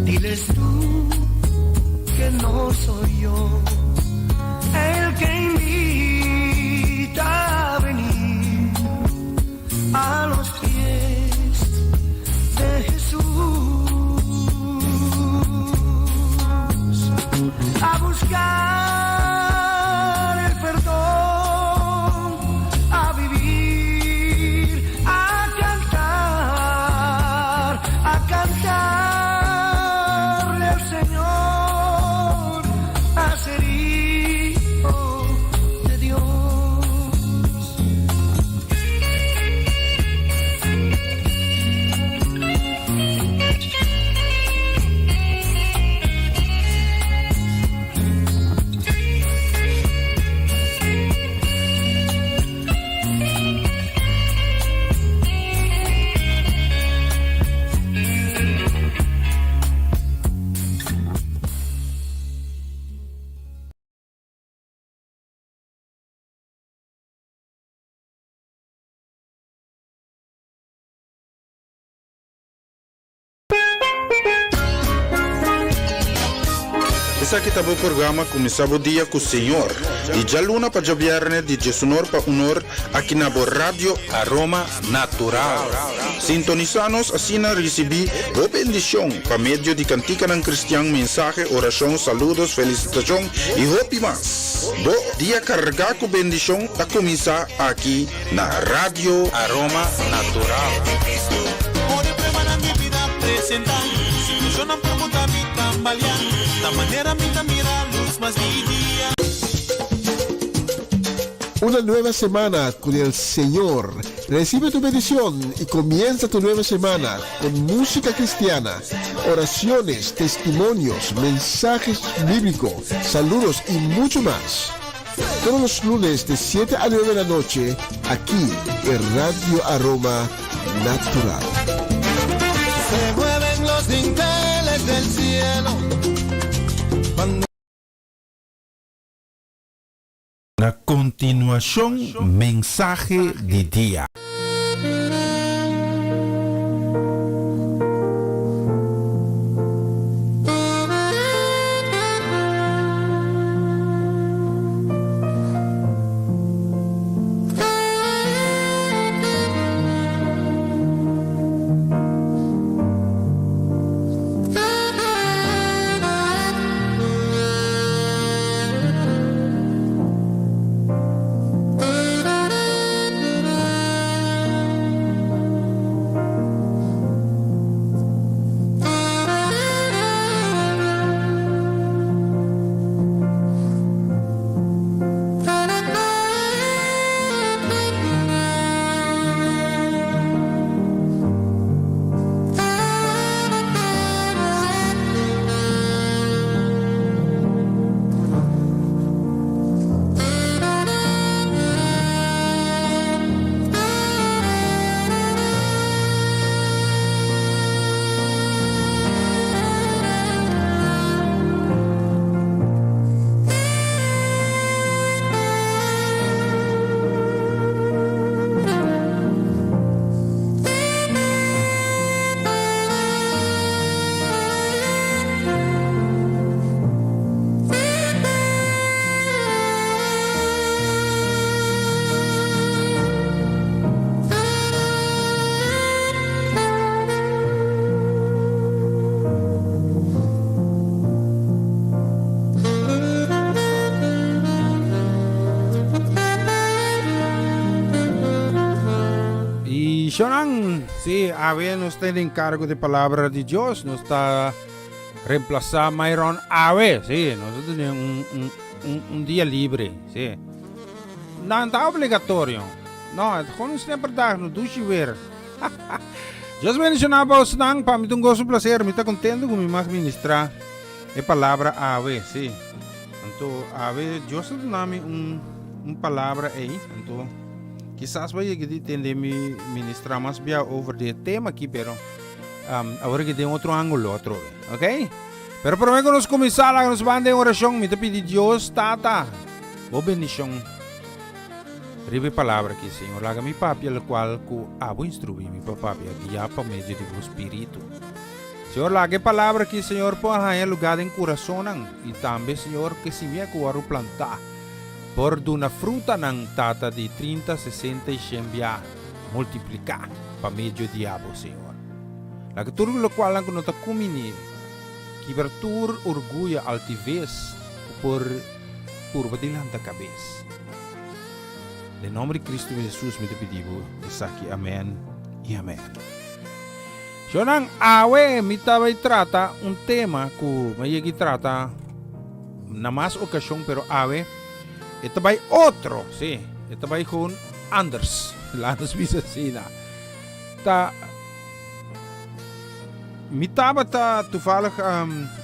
Diles tú que no soy yo el que invita a venir a los pies de Jesús a buscar el perdón, a vivir, a cantar, a cantarle al Señor, a ser hijo de Dios. Esaki ta bo programa Kuminsá Bo Dia ku Señor, di djaluna pa djabièrnè di djesunor pa unor aki na bo Radio Aroma Natural. Sintonisá nos asina risibí bo bendishon pa medio di kantikanan kristian, mensahe, orashon, saludos, felisitashon i hopi mas. Bo dia kargá ku bendishon ta kuminsá aki na Radio Aroma Natural. Ora e pruebanan di bida presentá, situacionnan por muta mi tambaleá, ta manera mi ta mira luz mas di dia. Una nueva semana con el Señor. Recibe tu bendición y comienza tu nueva semana con música cristiana, oraciones, testimonios, mensajes bíblicos, saludos y mucho más. Todos los lunes de 7 a 9 de la noche, aquí en Radio Aroma Natural. Se mueven los dinteles del cielo. Cuando Na kontinuashon mensahe di dia. Sí, awe nos ta den encargo di palabra di Dios. Nos ta reemplaza Myron awe. Sí, nos ta tene un, un, un, un dia libre. Sí. No, ta obligatorio. No, het gewoon een snipperdag, no douche weer. Dios bendiciona bosnan, pa mi ta un gozo placer, mi ta contento cu mi mag ministra e palabra awe, sí. Anto awe Dios a duna mi un, un palabra ei, anto kisas bo yega di tende mi ministra mas bia over di e tema aki, pero um, awor aki den otro angulo atrobe, ok? Pero prome ku nos kuminsá, laga nos ban den orashon, mi ta pidi Dios Tata bo bendishon riba e palabra aki, Señor. Laga mi papia lokual ku abo instruí mi pa papia, guiá pa medio di bo Spiritu. Señor, laga e palabra aki, Señor, por haña lugá den kurasonnan, i tambe, Señor, ku e simia ku wòrdu plantá por duna frutanan, Tata, di trinta, sesenta i shen bia multipliká pa medio di abo, Señor. Laga tur lokualnan ku no ta kuminí kibra tur orguyo altives ku por purba di lanta kabes. Den nòmber di Kristu Hesus mi ta pidi bo esaki. Amèn i amèn. Shownan, awe mi ta bai trata un tema ku mi a yega trata na mas okashon, pero awe e ta bai otro, sí, e ta bai gewoon anders, laat nos bisa asina. Ta mi tabata toevallig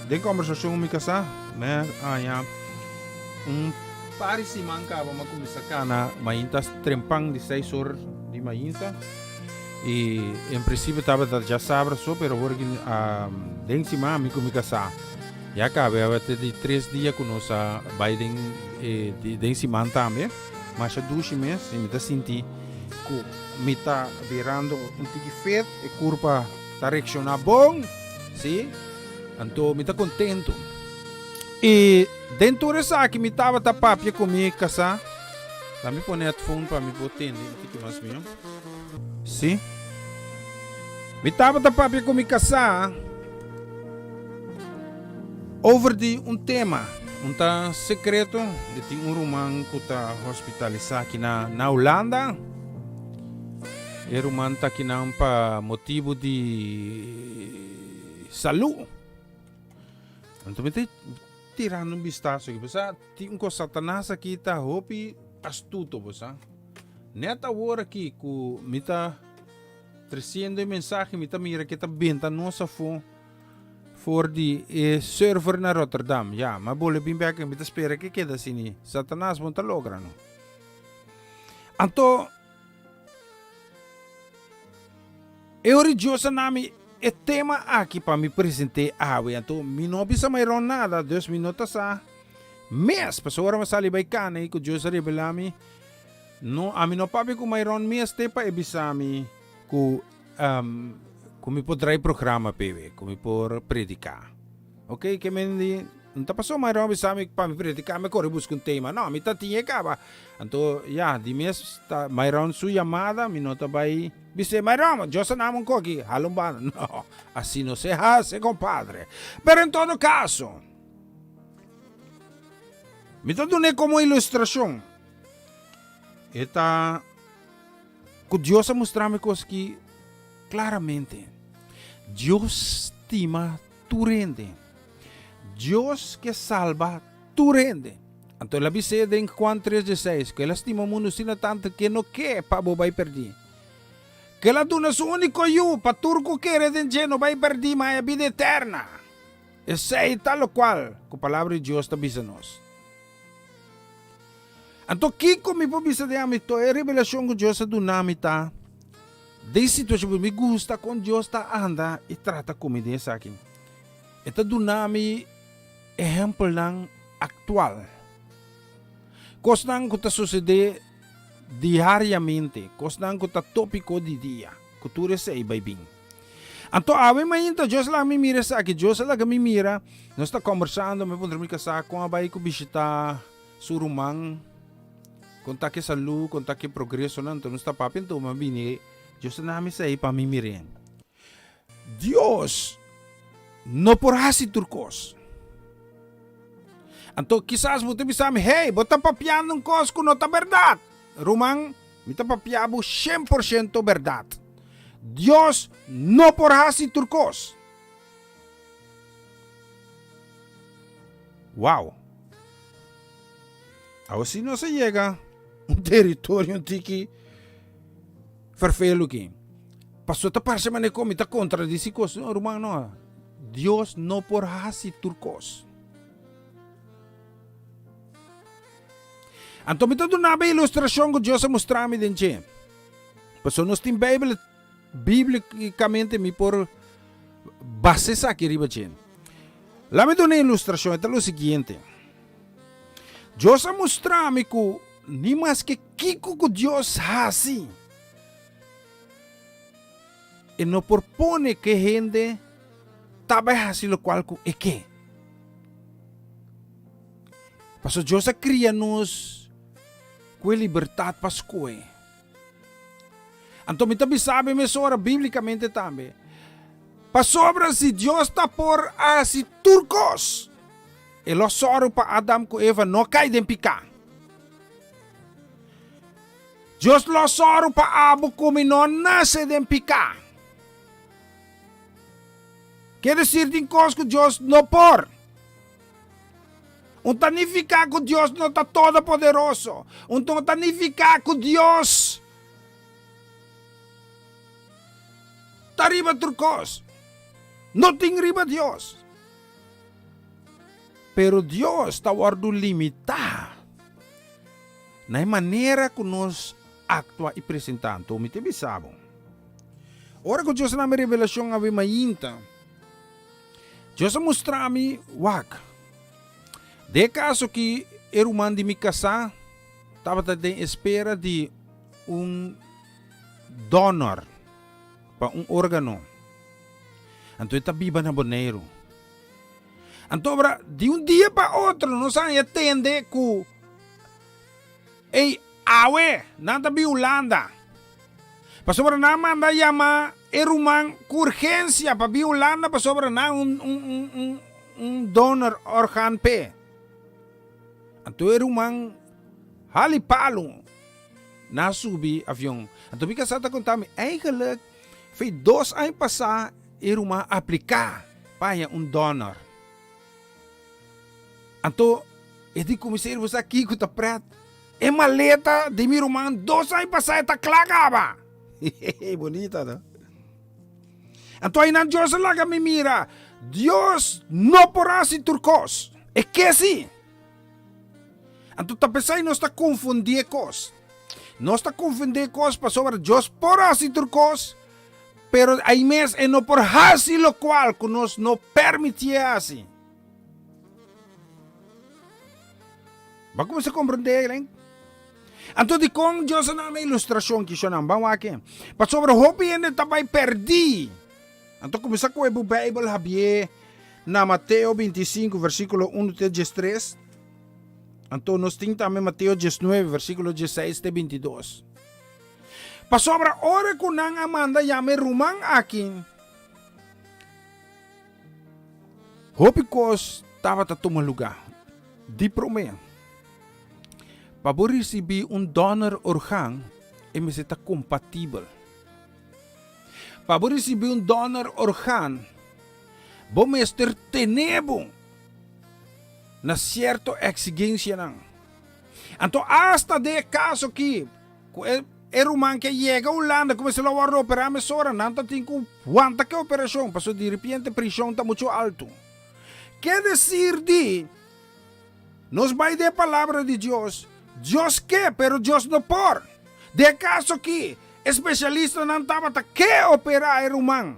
den kombersashon ku mi kasá, mi a haña un par di siman kaba mi a kuminsá kana mainta trempan di seis or di mainta. I en prinsipio tabata djasabra so, pero awor ki den siman mi ku mi kasá ya kabe a te di tres dia ku nos a bai den den siman tambe. Masha dushi mes i mi ta sinti ku mi ta birando un tiki fit, e kurpa ta reakshoná bon, si, anto mi ta kontentu. I den tur esaki mi tabata papia ku mi kasá, la mi pone headphone pa mi por tende un tiki mas mihó. Sí. Mi tabata papia ku mi kasá over di un tema, un ta sekreto di tin un ruman ku ta hospitalisá aki na na Hulanda. E ruman ta akinan pa motibu di salú. Anto mi ta tirando un bistaso aki, bo sa tin un kos Satanas aki ta hopi astuto, bo sa. Net awor aki ku mi ta tresiendo e mensahe mi ta mira ke ta benta nos afó for di e server na Rotterdam. Ya, ma bole bin bek mi ta spera ke keda asini. Satanas bo no ta logra no. Anto e ora Dios a nami e tema aki pa mi presente awe. Anto mi no a bisa Myron nada, dus mi no ta sa mes. Pasobra ora mi a sali bai kana i ku Dios a rebela mi. No, ami no papia ku Myron mes te pa e bisa mi ku ku mi por drai programa p'e, ku mi por prediká. Ok, ke men di, no ta pasobra Myron a bisa mi pa mi prediká mi a kore buska un tema. No, mi ta tin e kaba. Anto, ya, di mes ta Myron su yamada, mi no ta bai bis'é, Myron, Dios a nami un koki, hala un banda. No, asi no se hasi, kompadre. Pero en todo kaso, mi ta dun'é komo ilustrashon. E ta ku Dios a mustra mi kos ki klaramente. Dios stima tur hende. Dios ke salba tur hende. Anto el a bis'é den Juan tres dieseis ku el a stima mundu asina tantu ke no ke pa bo bai pèrdí. Ke el a duna su úniko Yu pa tur ku kere den dje no bai pèrdí ma haya bida eterna. Esei ta lokual ku Palabra di Dios ta bisa nos. Anto kiko mi por bisa den ami? To e revelashon ku Dios a duna mi ta den situashon ku mi gusta kon Dios ta anda i trata ku mi den esaki. E ta duna mi ehèmpelnan aktual, kosnan ku ta susedé diariamente, kosnan ku ta tópiko di dia, ku tur esei bai bin. Anto awe mainta Dios laga mi mira esaki, Dios a laga mi mira, nos ta kombersando, mi a puntra mi kasá kon a bai ku bishita su ruman, kon ta ke salú, kon ta ke progresonan, anto nos ta papia, anto mi a bini, Dios a nami esei pa mi mir'é. Dios no por hasi tur kos. Anto kisas bo ta bisa mi, hey, bo ta papiando un kos ku no ta bèrdat. Ruman, mi ta papia bo 100% bèrdat. Dios no por hasi tur kos. Wow! Awe si nos a yega un teritorio un tiki ferfelu aki. Paso ta parse manera ku mi ta kontradisi kos. No, ruman, no. Dios no por hasi tur kos. Anto mi ta duna bo e ilustrashon ku Dios a mustra mi den dje. Pasobra nos tin Beibel, bíblikamente mi por basa esaki riba dje. Laat mi duna e ilustrashon, e ta lo siguiente. Dios a mustra mi ku ni maske kiko ku Dios hasi, e no por pone ku e hende ta bai hasi lokual ku e ke. Pasobra Dios a kria nos ku e libertat pa skohe. Anto mi ta bisa bo mesora bíblikamente tambe, pasobra si Dios ta por hasi tur kos, e lo sòru pa Adam ku Eva no kai den piká. Dios lo sòru pa abo ku mi no nase den piká. Ke desir tin kos ku Dios no por. Un ta nifiká ku Dios no ta todopoderoso. Un no ta nifiká ku Dios ta riba tur kos. No tin riba Dios. Pero Dios ta wòrdu limitá na e manera ku nos aktua i presentá. Anto mi ta bisa bo, ora ku Dios a dami revelashon awe mainta, Dios a mustra mi, Wak, den e kaso ki e ruman di mi kasá tabata den espera di un donor pa un órgano, anto e ta biba na Boneiru. Anto ora di un dia pa otro nos a haña tende ku Ey, awe nan ta bin Hulanda. Pasobra nan manda yama e ruman ku urgensia pa bin Hulanda pasobra nan un un un un un donor orgaan p'e. Anto e ruman hali palu nan a subi avion. Anto mi kasá ta konta mi, eigenlijk fei dos aña pasá e ruman a apliká pa haña un donor. Anto e di kuminsá ir bo sa kiko ta pret. E maleta di mi ruman dos aña pasá e ta kla kaba. Bonita no? Anto ainan Dios a laga mi mira, Dios no por hasi tur kos. E ke si. Anto ta p'esei nos ta konfundí e kos. Nos ta konfundí e kos pasobra Dios por hasi tur kos, pero ai mes e no por hasi lokual ku nos no permitié hasi. Bo a kuminsá komprendé Elaine? Anto dikon Dios a duna ilustrashon kishonan? Ban wak. Pasobra hopi hende ta bai pèrdí. Anto kuminsá kohe bo Beibel habié na Mateo 25 versíkulo 1 te 13. Anto nos tin tambe Mateo 19 versíkulo 16 te 22. Pasobra ora ku nan a manda yama e ruman aki, Hopi kos tabata tuma lugá. Di promé, pa bo risibí un donor organ e mester ta kompatibel. Pa bo risibí un donor organ, bo mester tene bo na sierto eksigensianan. Anto asta den e kaso aki ku e E ruman ke yega Hulanda ku mester lo wòrdu operá mesora, nan ta tin ku wanta ke operashon pasobra diripiente preshon ta muchu altu. Ke desir di nos bai den e Palabra di Dios, Dios ke pero Dios no por. Den e kaso aki e spesialistanan tabata ke operá e ruman,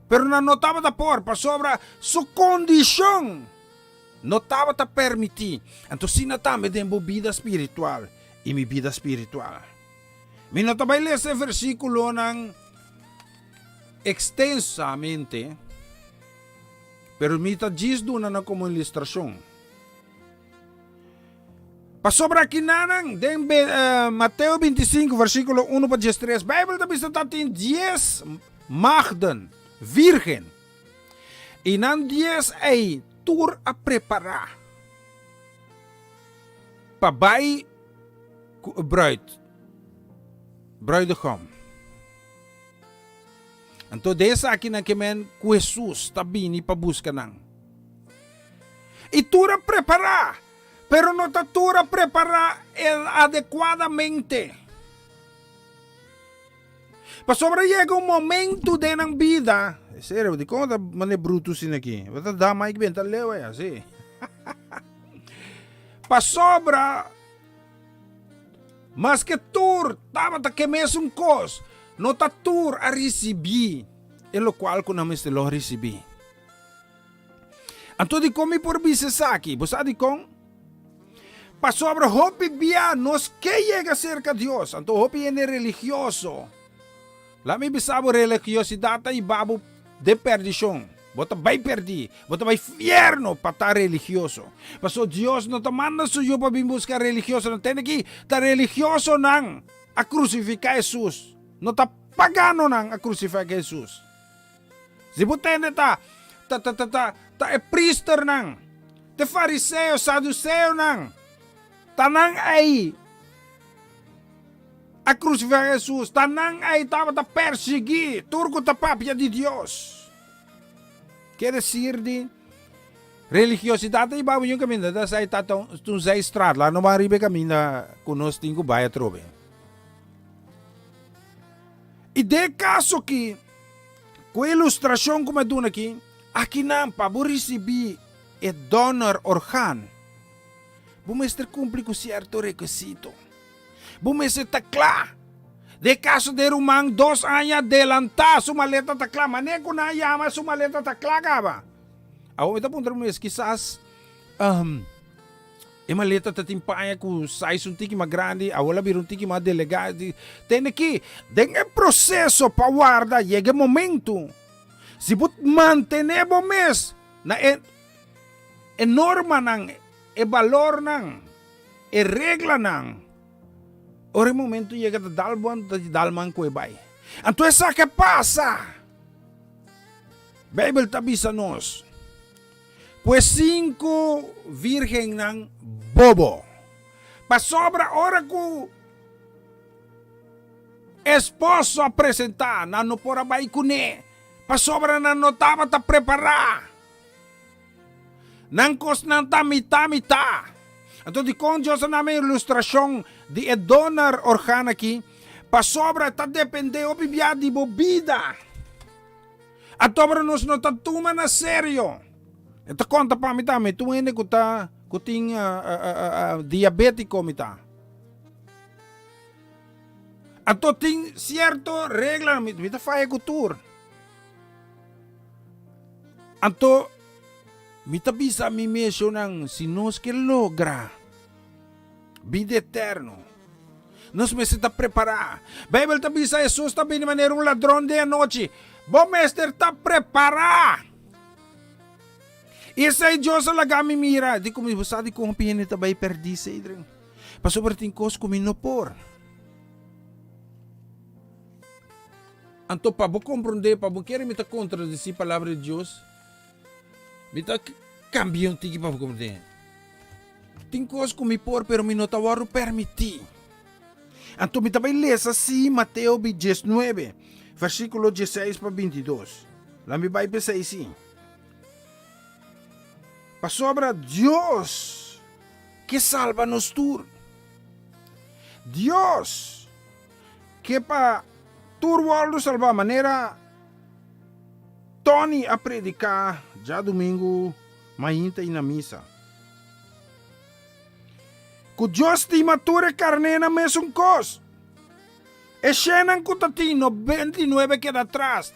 pero nan no tabata por pasobra su kondishon no tabata permití. Anto asina tambe den bo bida spiritual i mi bida spiritual. Mi no ta bai lesa e versíkulonan ekstensamente, pero mi ta djis duna nan komo ilustrashon. Pasobra kinanan den Mateo 25 versíkulo 1 pa 13, Beibel ta bisa ta tin dies magden, vírgen. I nan dies ei tur a prepará pa bai ku e bruid, bruidegom. Anto den esakinan ke men ku Hesus ta bini pa buska nan. I tur a prepará, pero no ta tur a prepará adekuadamente. Pasobra yega un momentu den nan bida, serio, dikon ta manda e brutu asina aki? Bo ta da Mike benta leu aya, si. Pasobra maske tur tabata ke mesun kos, no ta tur a risibí e lokual ku nan mester lo risibí. Anto dikon mi por bisa esaki? Bo sa dikon? Pasobra hopi bia nos ke yega serka Dios, anto hopi hende religioso. Laat mi bisa bo, religiosidat ta hiba bo den perdishon. Bo ta bai perdí, bo ta bai fierno pa ta religioso. Pasobra Dios no ta manda su Yu pa bin buska religiosonan. Tende aki, ta religiosonan a krusifiká Hesus, no ta paganonan a krusifiká Hesus. Si bo tende ta ta ta ta ta ta e priesternan, te fariseo, saduseonan, ta nan ei a krusifiká Hesus, ta nan ei tabata persiguí tur ku ta papia di Dios. Ke desir di religiosidat ta hiba bo un kaminda, ta esei ta ta un zijstraat, laat no ban riba e kaminda ku nos tin ku bai atrobe. I den e kaso aki, ku e ilustrashon ku mi a duna aki, akinan pa bo risibí e donor organ, bo mester kumpli ku sierto rekisito. Bo mester ta kla. Den e kaso di e ruman dos aña adelantá su maleta ta kla. Manera ku nan a yama su maleta ta kla kaba. Awor mi ta puntra mi mes kisas E maleta ta tin paña ku size un tiki mas grandi, awor a bira un tiki mas delegá. Tende ki, den e proseso pa warda yega e momentu, si bo mantené bo mes na e e normanan, e balornan, e reglanan, ora e momentu yega ta dal bo ta dal man ku e bai. Anto esaki a pasa. Beibel ta bisa nos. Ku e sinku virgennan bobo. Pasobra ora ku esposo a presentá, nan no por a bai kuné, pasobra nan no tabata prepará. Nan kosnan ta mitá mitá. Anto dikon Dios a nami e ilustrashon di e donor organ aki? Pasobra ta dependé hopi bia di bo bida. Atobra nos no ta tuma na serio. E ta konta pa mi tambe, tur hende ku ta ku tin diabetiko mi ta. Anto tin sierto regla, mi, mi ta faya ku tur. Anto mi ta bisa mi mesionan si nos ke logra Bida eterno. Nos mester ta prepará. Beibel ta bisa Hesus ta bini manera un ladron den anochi. Bo mester ta prepará. I esei Dios a laga mi mira. Di ku mi bo sa di kon hopi hende ta bai pèrdí, Cedric? Pasobra tin kos ku mi no por. Anto pa bo komprondé, pa bo kere mi ta kontradisí palabra di Dios, mi ta kambia un tiki pa bo komprondé. Tin kos ku mi por, pero mi no ta wòrdu permití. Anto mi ta bai lesa sí Mateo bi diesnuebe, versíkulo dieseis pa bintidos. Laat mi bai p'esei sí. Pasobra Dios ke salba nos tur. Dios ke pa tur wòrdu salbá, manera Tony a prediká djadumingu mainta i na misa. Ku Dios stima tur e karnénan mesun kos. E shennan ku ta tin 99 keda atras.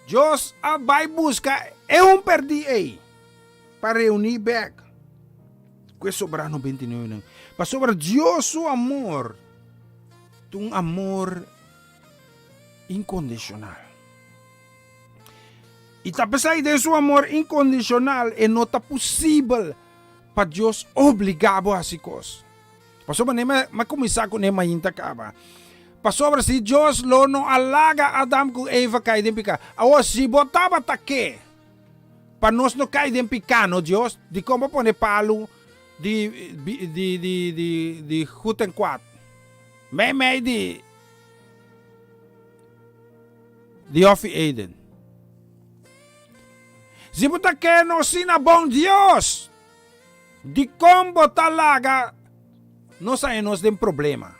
Dios a bai buska e un perdí ei pa reuní bèk ku e sobrá 99nan. Pasobra Dios su amor ta un amor inkondishonal. I ta p'esei den su amor inkondishonal e no ta posibel pa Dios obligá bo hasi kos. Pasobra ne m'a kuminsá kuné mainta kaba. Pasobra si Dios lo no a laga Adam ku Eva kai den piká. Awor si bo tabata ke pa nos no kai den piká no Dios, dikon bo pone palu di di di di di goed en kwaad meimei di. Di Hòfi Eden. Si bo ta kere nos asina bon Dios, dikon bo ta laga nos haña nos den problema?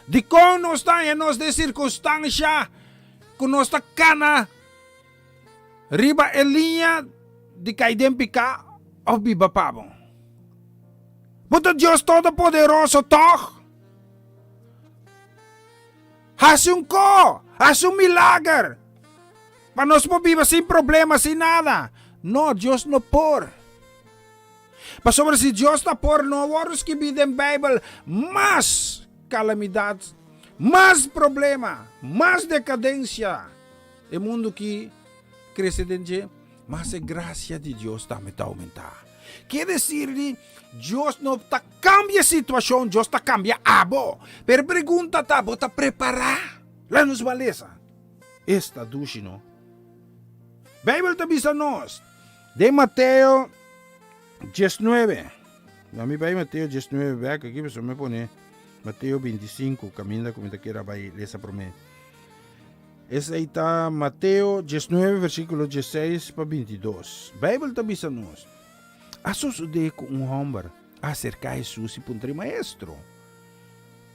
Dikon nos ta haña nos den sirkunstansha ku nos ta kana riba e liña di kai den piká òf biba pa bo? Bo ta Dios Todopoderoso, tòg? Hasi un ko, hasi un milager pa nos por biba sin problema, sin nada. No, Dios no por. Pasobra si Dios ta por, no a wòrdu skibí den Beibel mas kalamidat, mas problema, mas dekadensia e mundu ki krese den dje, mas e grasia di Dios tambe ta oumentá. Ke desir di Dios no ta kambia e situashon, Dios ta kambia abo. Pero e pregunta ta, bo ta prepará? Laga nos ban lesa. Esta dushi no. Beibel ta bisa nos den Mateo diesnuebe, na mi bai Mateo diesnuebe bek aki pasobra mi pone Mateo bintisinku kaminda ku mi ta kere a bai lesa promé. Esei ta Mateo diesnuebe versíkulo diesseis pa bintidos. Beibel ta bisa nos, A sosodé ku un hòmber a aserká Hesus i puntra e, Maestro,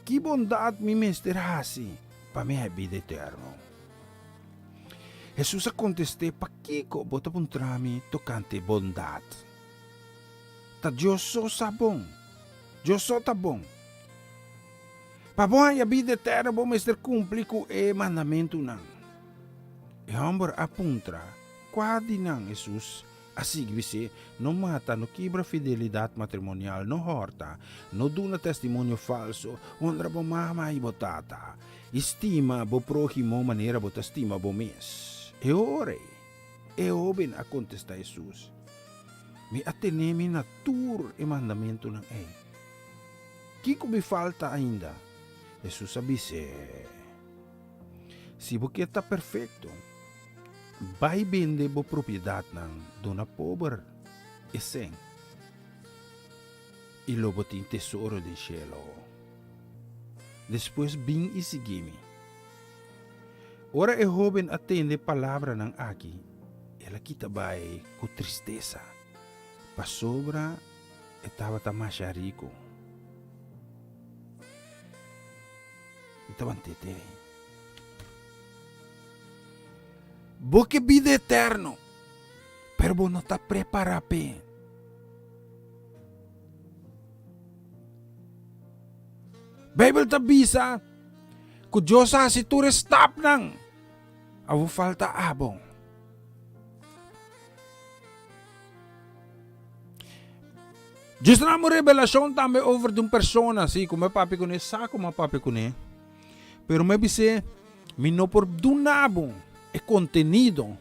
ki bondat mi mester hasi pa mi haña bida eterno? Hesus a kontest'é, Pakiko bo ta puntra mi tokante bondat? Ta Dios so sa bon. Dios so ta bon. Pa bo haña bida eterno bo mester kumpli ku e mandamentunan. E hòmber a puntra, Kua di nan? Hesus a sigui bis'é, No mata, no kibra fidelidat matrimonial, no hòrta, no duna testimonio falso, honra bo mama i bo tata, i stima bo próhimo manera bo ta stima bo mes. E ora ei, e hóben a kontestá Hesus, Mi a tene mi na tur e mandamentunan ei. Kiko mi falta ainda? Hesus a bis'é, Si bo ke ta perfekto, bai bende bo propiedatnan, duna pober e sèn, i lo bo tin tesoro den shelu. Despues bin i sigui mi. Ora e hóben a tende e palabranan aki, el a kita bai ku tristesa, pasobra E tabata masha riku. E tabantete. Bo ke bida eterno, pero bo no ta prepará p'e. Beibel ta bisa ku Dios a hasi tur e stapnan, awor falta abo. Dios ta dame un revelashon tambe over di un persona, si, ku mi a papia kuné, sa ku mi a papia kuné, pero mi a bis'é, mi no por duna bo e kontenido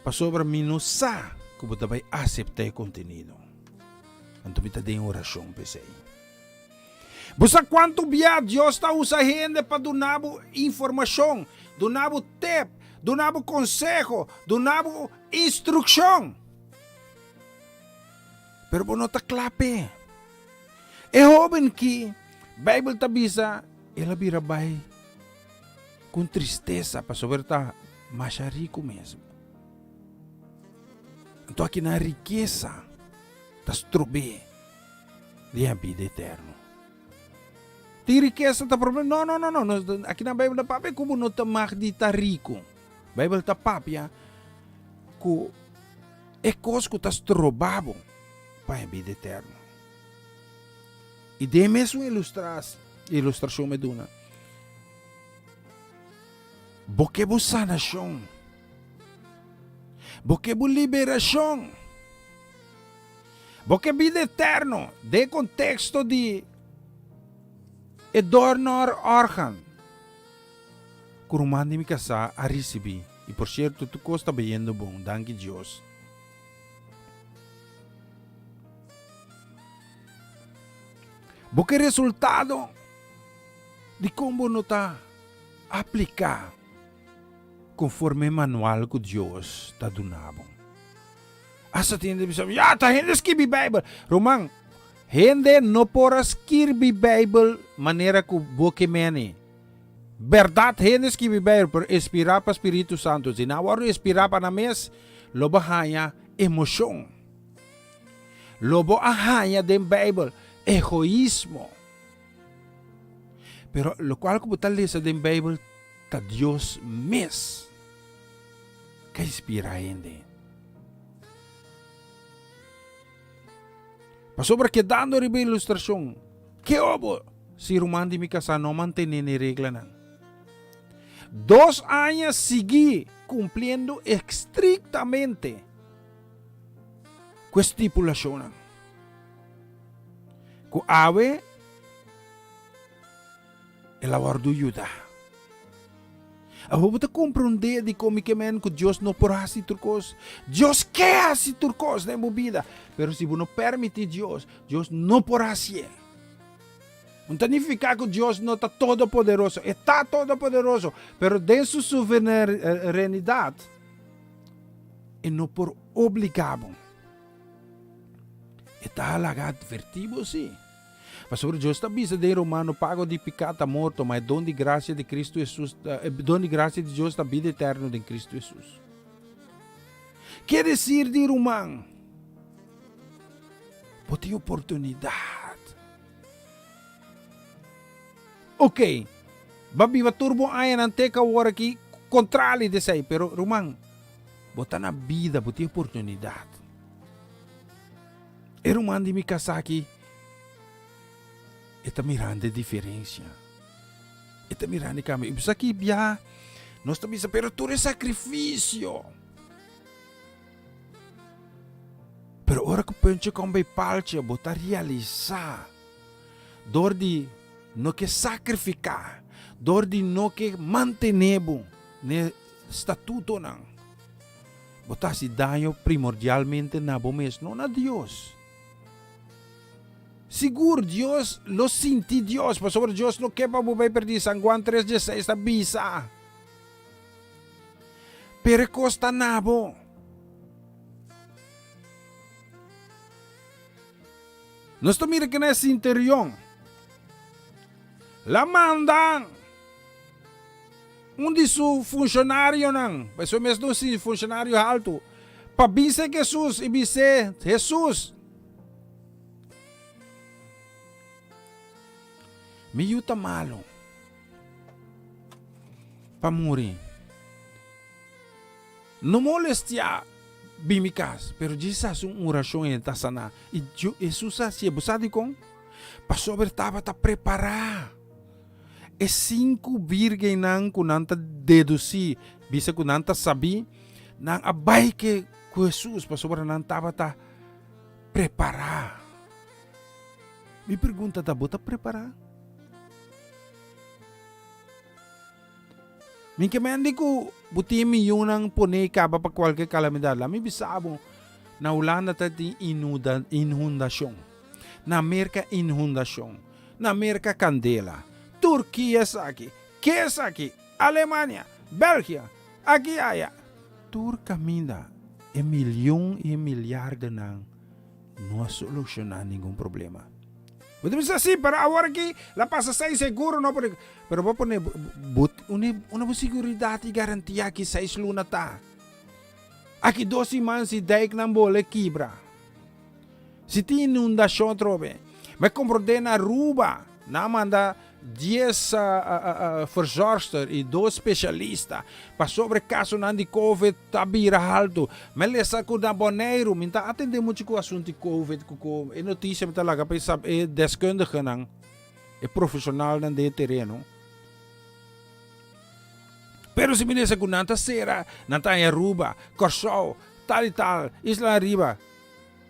pasobra mi no sa ku bo ta bai aseptá e kontenido. Anto mi ta den orashon p'esei. Bo sa kuantu bia Dios ta usa hende pa duna bo informashon, duna bo tep, duna bo konseho, duna bo instrukshon? Pero bo no ta kla p'e. E hóben ki, Beibel ta bisa, el a bira bai ku un tristesa pasobra el ta masha riku mes. Anto aki nan rikesa ta strob'é di e bida eterno. Tin rikesa ta problema? No, no, no, no. Aki nan Beibel ta papia ku bo no ta mag di ta riku. Beibel ta papia ku e kos ku ta stroba bo pa e bida eterno. I den mesun ilustrashon mi duna, bo ke bo sanashon, bo ke bo liberashon, bo ke bida eterno den konteksto di e donor organ. Ku ruman di mi kasá a risibí. I por sierto tur kos ta bayendo bon, danki Dios. Bo ke resultado di kon bo no ta apliká konforme e manual ku Dios ta duna bo? Asta tin hende bisa, ya ta hende skibi Beibel. Ruman, hende no por a skirbi Beibel manera ku bo ke mene. Bèrdat hende skibi Beibel, pero inspirá pa spiritu santu. Si nan a wòrdu inspirá pa nan mes, lo bo haña emoshon. Lo bo a haña den Beibel egoismo. Pero lokual ku bo ta lesa den Beibel ta Dios mes ka inspirá hende. Pasobra kedando riba e ilustrashon, ke obo si ruman di mi kasá no mantené n'e reglanan? Dos aña sigui kumpliendo estriktamente ku e stipulashonnan. Ku awe el a wòrdu yuda. Awor bo ta komprondé dikon mi ke men ku Dios no por hasi tur kos? Dios ke hasi tur kos den bo bida, pero si bo no permití Dios, Dios no por hasié. No ta nifiká ku Dios no ta todopoderoso, e ta todopoderoso, pero den su suverenidat e no por obligá bo. E ta laga advertí bo sí. Pasobra Dios ta bisa den Romano, Pago di piká ta morto, ma e don di grasia di Kristu Hesus, e don di grasia di Dios ta bida eterno den Kristu Hesus. Ke desir di ruman, bo tin oportunidat. Ok, bo a biba tur bo añanan te ku awor aki kontrali di esei, pero ruman, bo ta na bida, bo tin oportunidat. E ruman di mi kasá aki, e ta mirando e diferensia. E ta mirando e kambio. I bo sa ki bia nos ta bisa, pero tur e sakrifisio. Pero ora ku puntje kom bei paltje, bo ta realisá dor di no ke sakrifiká, dor di no ke mantené bo n'e statutonan. Bo ta hasi daño primordialmente na bo mes, no na Dios. Sigur Dios lo sinti Dios, pasobra Dios no ke pa bo bai perdí. San Juan tres dieseis ta bisa. Pero e kos ta na bo. Nos ta mira kina e sinterion. La mandan. Un di su funshonarionan, pasobra e mes ta un funshonario haltu, pa bisa ku Hesus i bis'é, Hesus, mi yu ta malu pa muri. No molestiá bin mi kas. Pero djis hasi un orashon i e ta saná. I Hesus a hasié. Bo sa dikon? Pasobra e tabata prepará. E sinku bírgennan ku nan ta dedusí bisa ku nan ta sabí, nan a bai ke ku Hesus pasobra nan tabata prepará. Mi pregunta ta, bo ta prepará? Mi ke mende ku bo tin e miyonnan poné kaba pa kualke kalamidat. Laat mi bisa bo, na Hulanda ta tin inundashon, na Merka inundashon. Na Merka kandela, Turkia esaki, ke esaki, Alemania, Belgia, aki aya. Tur kaminda e milyon i e miliardenan no a solushoná ningun problema. Bo ta bisa si, pero awor aki la pasa seis seguro no por. Pero bo pone bo una bo seguridat i garantia aki seis luna ta. Aki dos siman si dijknan bole kibra. Si tin inundacion atrobe. Mi a comprende na Aruba nan a manda dies verzorgster y dos specialista pasobra e casonan di covid ta bira halto. Mi a lesa cu na Boneiru, mi ta atende mucho cu asunto di covid cu cu e noticia mi ta laga pa e deskundigenan, e profesionalnan den e tereno. Pero si mi lesa cu nan ta cera, nan ta haña Aruba, Corsou, tal y tal, Isla Ariba.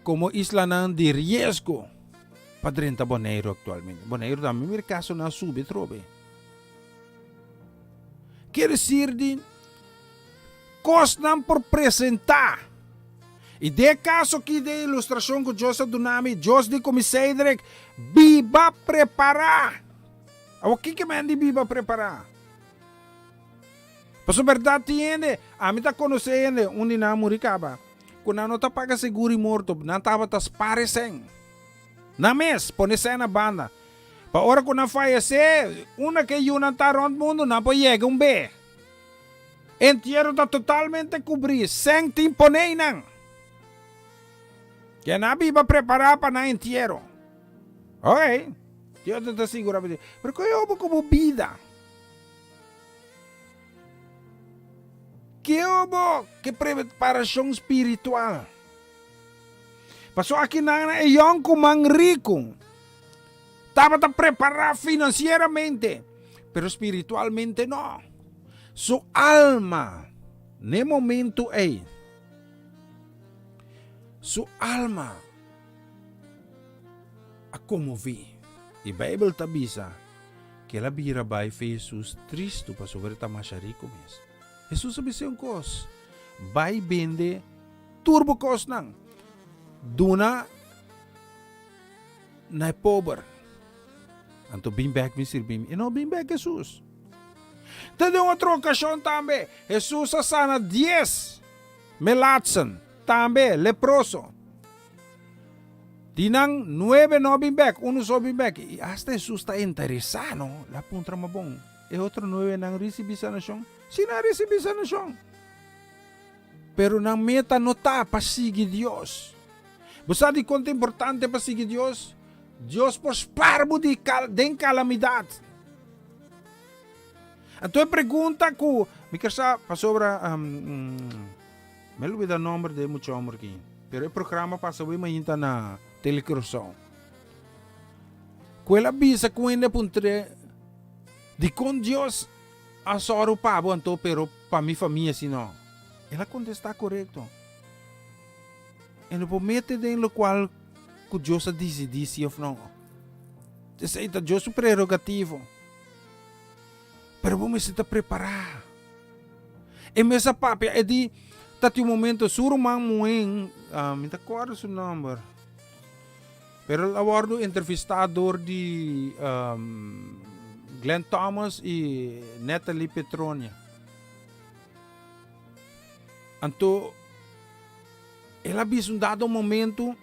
Komo islanan di riesgo pa drenta Boneiru aktualmente. Boneiru tambe mira kasonan a subi atrobe. Kier desir di kosnan por presentá. I den e kaso aki den e ilustrashon ku Dios a duna mi, Dios di ku mi Cedric, biba prepará. Awor kiko men di biba prepará? Pasobra bèrdat tin hende, ami ta konosé hende, un di nan a muri kaba. Ku nan no ta paga segur i morto, nan tabata spar e sèn. Nan mes pone sèn na banda. Pa ora ku nan fayesé, unda ku e yunan ta rònt mundu, nan por yega un be. Entiero ta totalmente kubrí, sèn tin poné einan. Ke nan a biba prepará pa nan entiero. Oké, Dios no ta sigurá pa Pero ke obo ku bo bida? Ke obo ke preparashon spiritual? Paso akinan e yònkuman riku tabata prepará finansieramente, pero spiritualmente no. Su alma n'e momentu ei, su alma a konmoví. I Beibel ta bisa ku el a bira bai fe Hesus tristu pasobra e ta masha riku mes. Hesus a bis'é un kos, Bai bende Tur bo kosnan duna na e pober. Anto bin bek bin sirbi mi. E no bin bek Hesus. Te den otro okashon tambe Hesus a sana dies melatsen, tambe leproso. Di nan nuebe no bin bek, unu so bin bek. I asta Hesus ta interesá no, el a puntra ma bon, e otro nuebenan risibi sanashon? Si nan risibi sanashon. Pero nan meta no ta pa sigui Dios. Bo sa dikon ta importante pa sigui Dios? Dios por spar bo di den kalamidat. Anto e pregunta ku mi ker sa pasobra mi a lubida nomber di e mucha homber aki, pero e programa pasa awe mainta na Tele Curaçao. Ku el a bisa ku hende a puntr'é dikon Dios A sòru pa bo anto, pero pa mi famia si no. El a kontestá korekto. E no por mete den lokual ku Dios a disidí si òf no. Esei ta Dios su prerogativo. Pero bo mester ta prepará. E mes a papia, e di, ta tin un momento su ruman muhé, mi ta kòrda su nòmber, Pero el a wòrdu entrevistá dor di Glenn Thomas i Natalie Petronia. Anto el a bisa un dado momento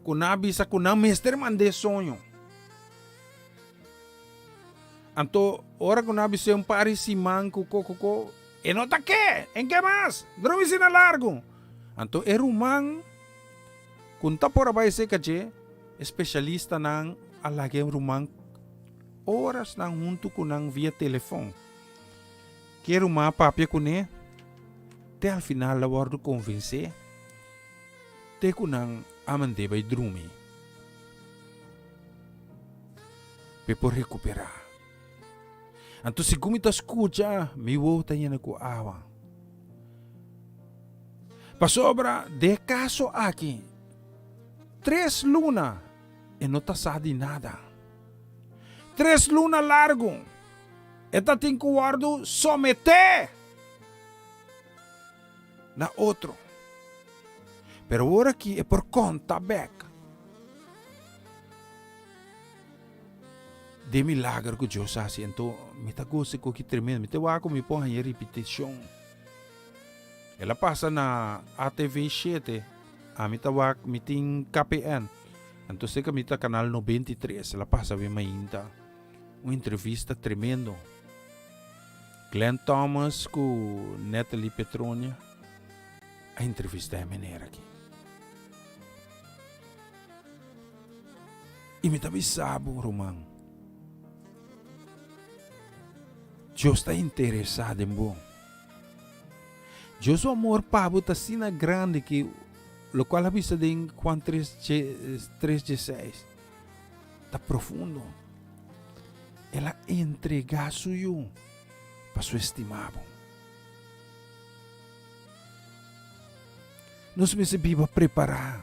ku nan a bisa ku nan mester mand'é soño. Anto ora ku nan a bis'é un par di siman ku ko ku ko, e no ta ke, en ke mas, drumi asina largu. Anto e ruman. Ku ta por a bai serka dje, e spesialistanan a laga e ruman orasnan huntu ku nan via telefòn. Ke e ruman a papia kuné te al final a wòrdu konvensé te ku nan a mand'é bai drumi p'e por rekuperá. Anto segun mi ta skucha, mi wowo ta yena ku awa. Pasobra den e kaso aki, tres luna e no ta sa di nada. Tres luna largu e ta tin ku wòrdu someté na otro. Pero awor aki e por konta bèk den milager ku Dios a hasi. Anto mi ta gosa ku aki tremendo. Mi ta wak ku mi por haña ripitishon. El a pasa na ATV shete, ami ta wak, mi tin KPN, anto seka mi ta kanal 93, el a pasa awe mainta, un entrevista tremendo. Glenn Thomas ku Natalie Petronia a entrevista e meneer aki. I mi ta bisa bo, ruman, Dios ta interesa den bo. Dios su amor pa bo ta asina grandi ki lokual a bisa den Juan tres tres dieseis ta profundo. El a entregá su Yu pa su estimá bo. Nos mester biba prepará.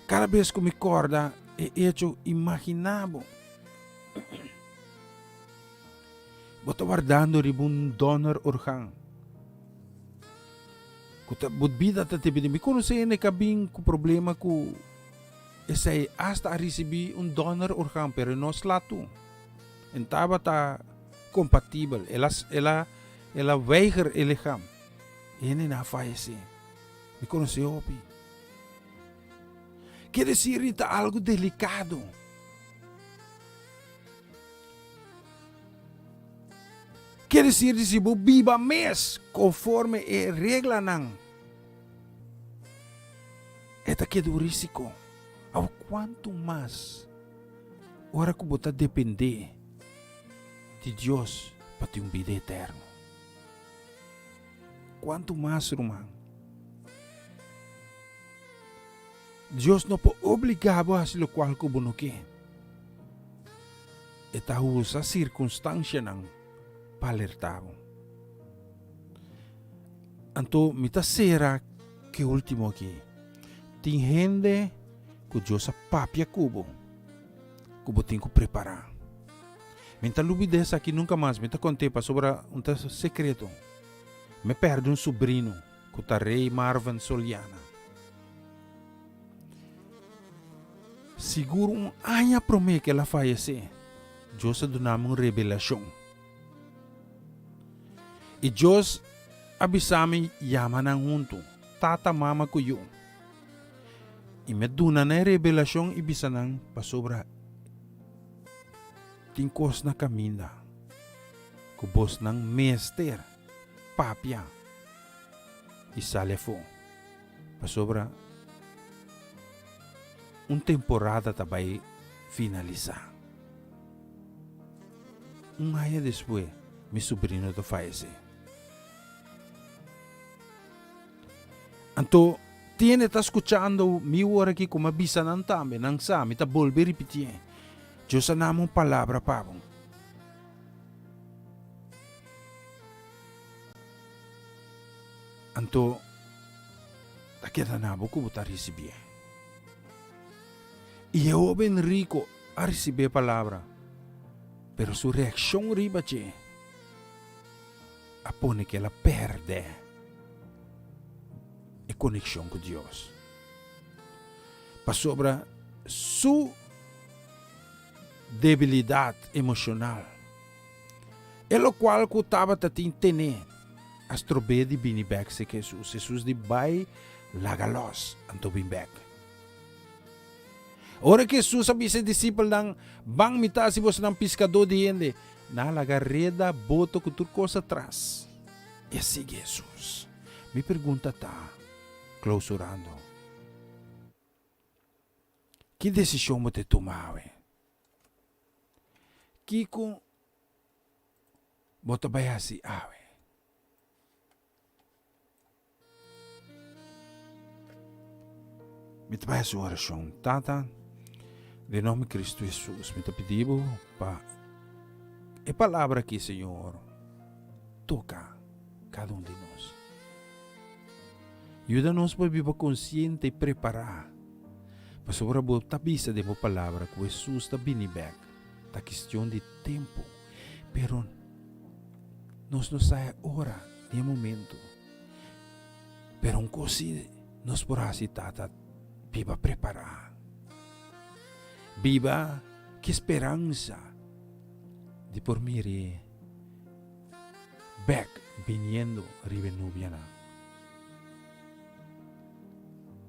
Kada bes ku mi kòrda e echo, imaginá bo. Bo ta wardando riba un donor organ. Ku ta bo bida ta depende. Mi konosé hende ku a bin ku problema ku esei asta a risibí un donor organ pero e no sla tu. En tabata kompatibel. El a el a el a weiger e licham. E hende nan a fayesé. Mi konosé hopi. Ke desir di ta algu delikado. Ke desir di si bo biba mes konforme e reglanan, e ta keda un risiko. Awor kuantu mas ora ku bo ta dependé di Dios pa tin un bida eterno. Kuantu mas, ruman? Dios no por obligá bo hasi lokual ku bo no ke. E ta usa sirkunstansianan pa alertá bo. Anto mi ta sera ku e último aki. Tin hende ku Dios a papia ku bo, ku bo tin ku prepará. Mi ta lubida esaki nunka mas, mi ta kont'é pasobra un ta sekreto. Mi pèrdè un subrino. Ku ta Rey Marvin Soliana. Sigur un aña promé ku el a fayesé, Dios a duna mi un revelashon. I Dios a bisa mi yama nan huntu, tata, mama ku yu. I mi a duna nan e revelashon i bisa nan pasobra tin kos na kaminda ku bosnan mester papia i sali afó, pasobra un temporada ta bai finalisá. Un aña despues mi subrino ta fayesé. Anto tende ta skuchando mi ora aki ku mi a bisa nan tambe, nan sa, mi ta bolbe ripitié, Dios a nami un palabra pa bo. Anto ta keda na bo ku bo ta risibié. I e hóben riko a risibí e palabra, pero su reakshon riba dje a pone ku el a pèrdè e konekshon ku Dios. Pasobra su debilidat emoshonal. E lokual ku tabata tin tené a strob'é di bini bèk serka Hesus. Hesus di, Bai, laga lòs, anto bin bèk. Ora ku Hesus a bisa e disipelnan, Ban, mi ta hasi bosonan piskadó di hende, nan a laga reda, boto ku tur kos atras i a sigui Hesus. Mi pregunta ta, klousurando, Ki desishon bo ta tuma awe? Kiko bo ta bai hasi awe? Mi ta bai hasi un orashon. Tata, den nòmber di Kristu Hesus, mi ta pidi bo pa e palabra aki, Señor, toka kada un di nos. Yuda nos pa biba konsiente i prepará, pasobra bo ta bisa den bo Palabra ku Hesus ta bini bèk. Ta kistion di tempu, pero nos no sa e ora ni e momentu. Pero un kos si nos por hasi ta ta biba prepará, biba ku e speransa di por mir'é bèk biniendo riba e nubianan.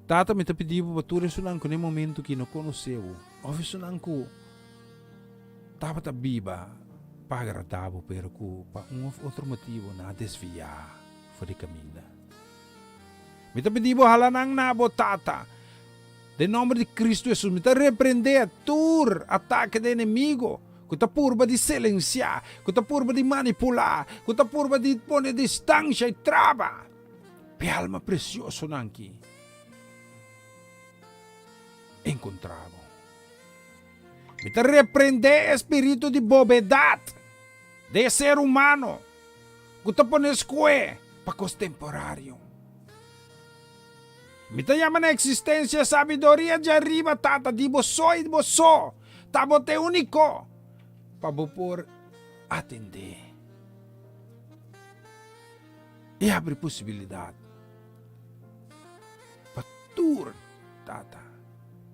Tata, mi ta pidi bo pa tur esunnan ku na e momentu ki no konosé bo, òf esunnan ku tabata biba pa agradá bo, pero ku pa un òf otro motibu nan a desviá for di kaminda. Mi ta pidi bo hala nan na bo, Tata. Den nòmber di Kristu Hesus, mi ta reprendé tur atake di enemigo ku ta purba di silensiá, ku ta purba di manipulá, ku ta purba di pone distansha i traba p'e alma presiosonan ki enkontrá bo. Mi ta reprendé e spiritu di bobedat den e ser humano ku ta pone skohe pa kos temporario. Mi ta yama na eksistensia sabidoria djariba, Tata, di bo so i bo so ta bo te úniko pa bo por atendé i habri posibilidat pa tur, Tata,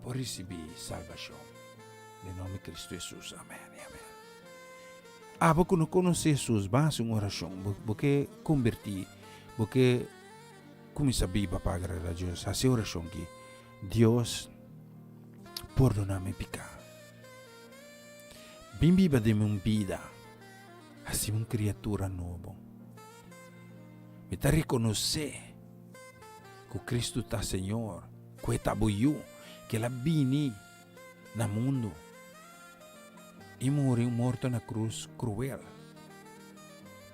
por risibí salbashon. Den nòmber di Kristu Hesus, amèn i amèn. Abo ku no konosé Hesus, ban hasi un orashon. Bo ke kombertí, bo ke. Kuminsá biba pa agrada Dios. Hasi orashon ki, Dios. Pordoná mi piká. Bin biba den mi un bida, hasi mi un kriatura nobo. Mi ta rekonosé ku Kristu ta Señor, ku e ta bo Yu, ku el a bini na mundu i muri un morto na krus kruel,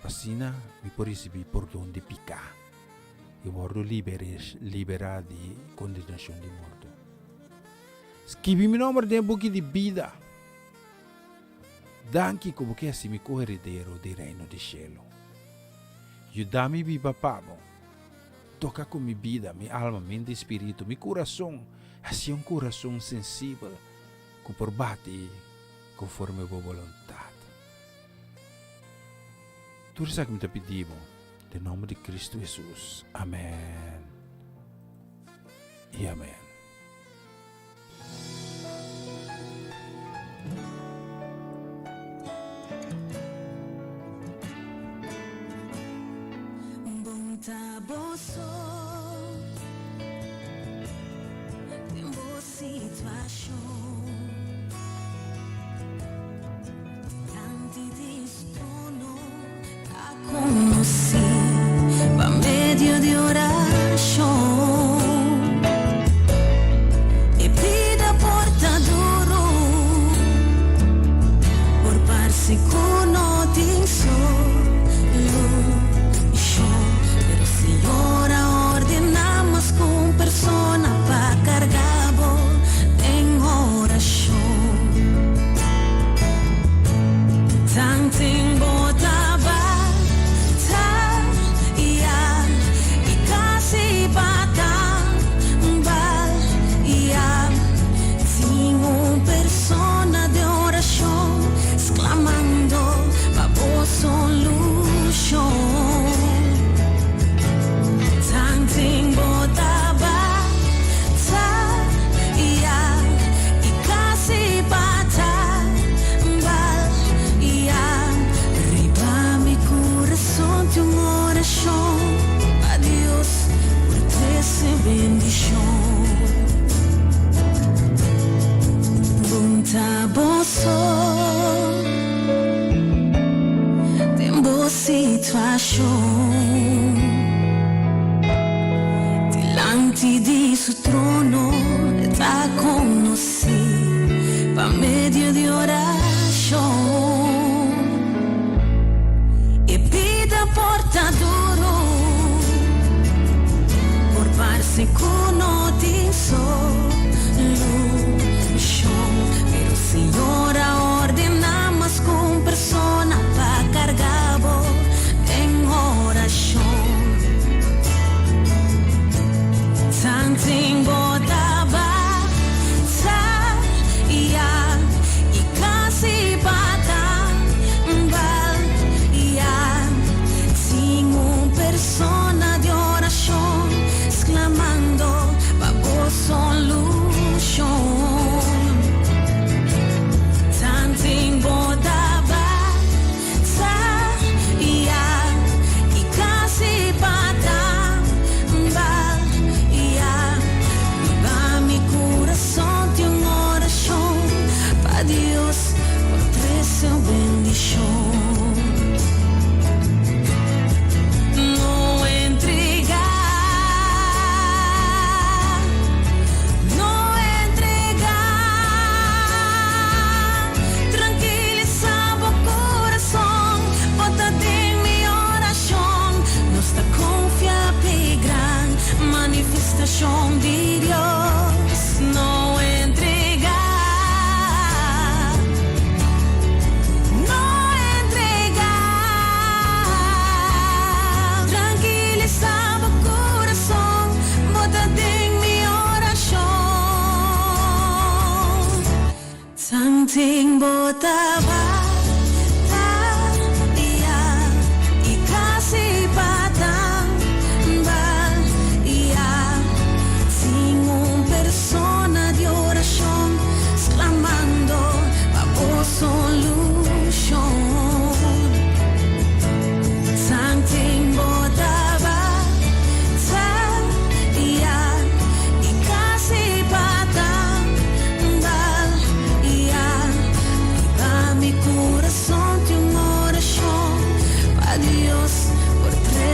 pa asina mi por risibí pordon di piká i wòrdu liberá di kondenashon di morto. Skibi mi nomber den e buki di bida. Danki ku bo ke hasi mi koheredero di Reino di shelu. Yuda mi biba pa bo. Toka ku mi bida, mi alma, mente i spiritu, mi kurason. Hasi un kurason sensibel ku por bati konforme bo boluntat. Tur esaki mi ta pidi bo den nomber di Kristu Hesus. Amen i amen.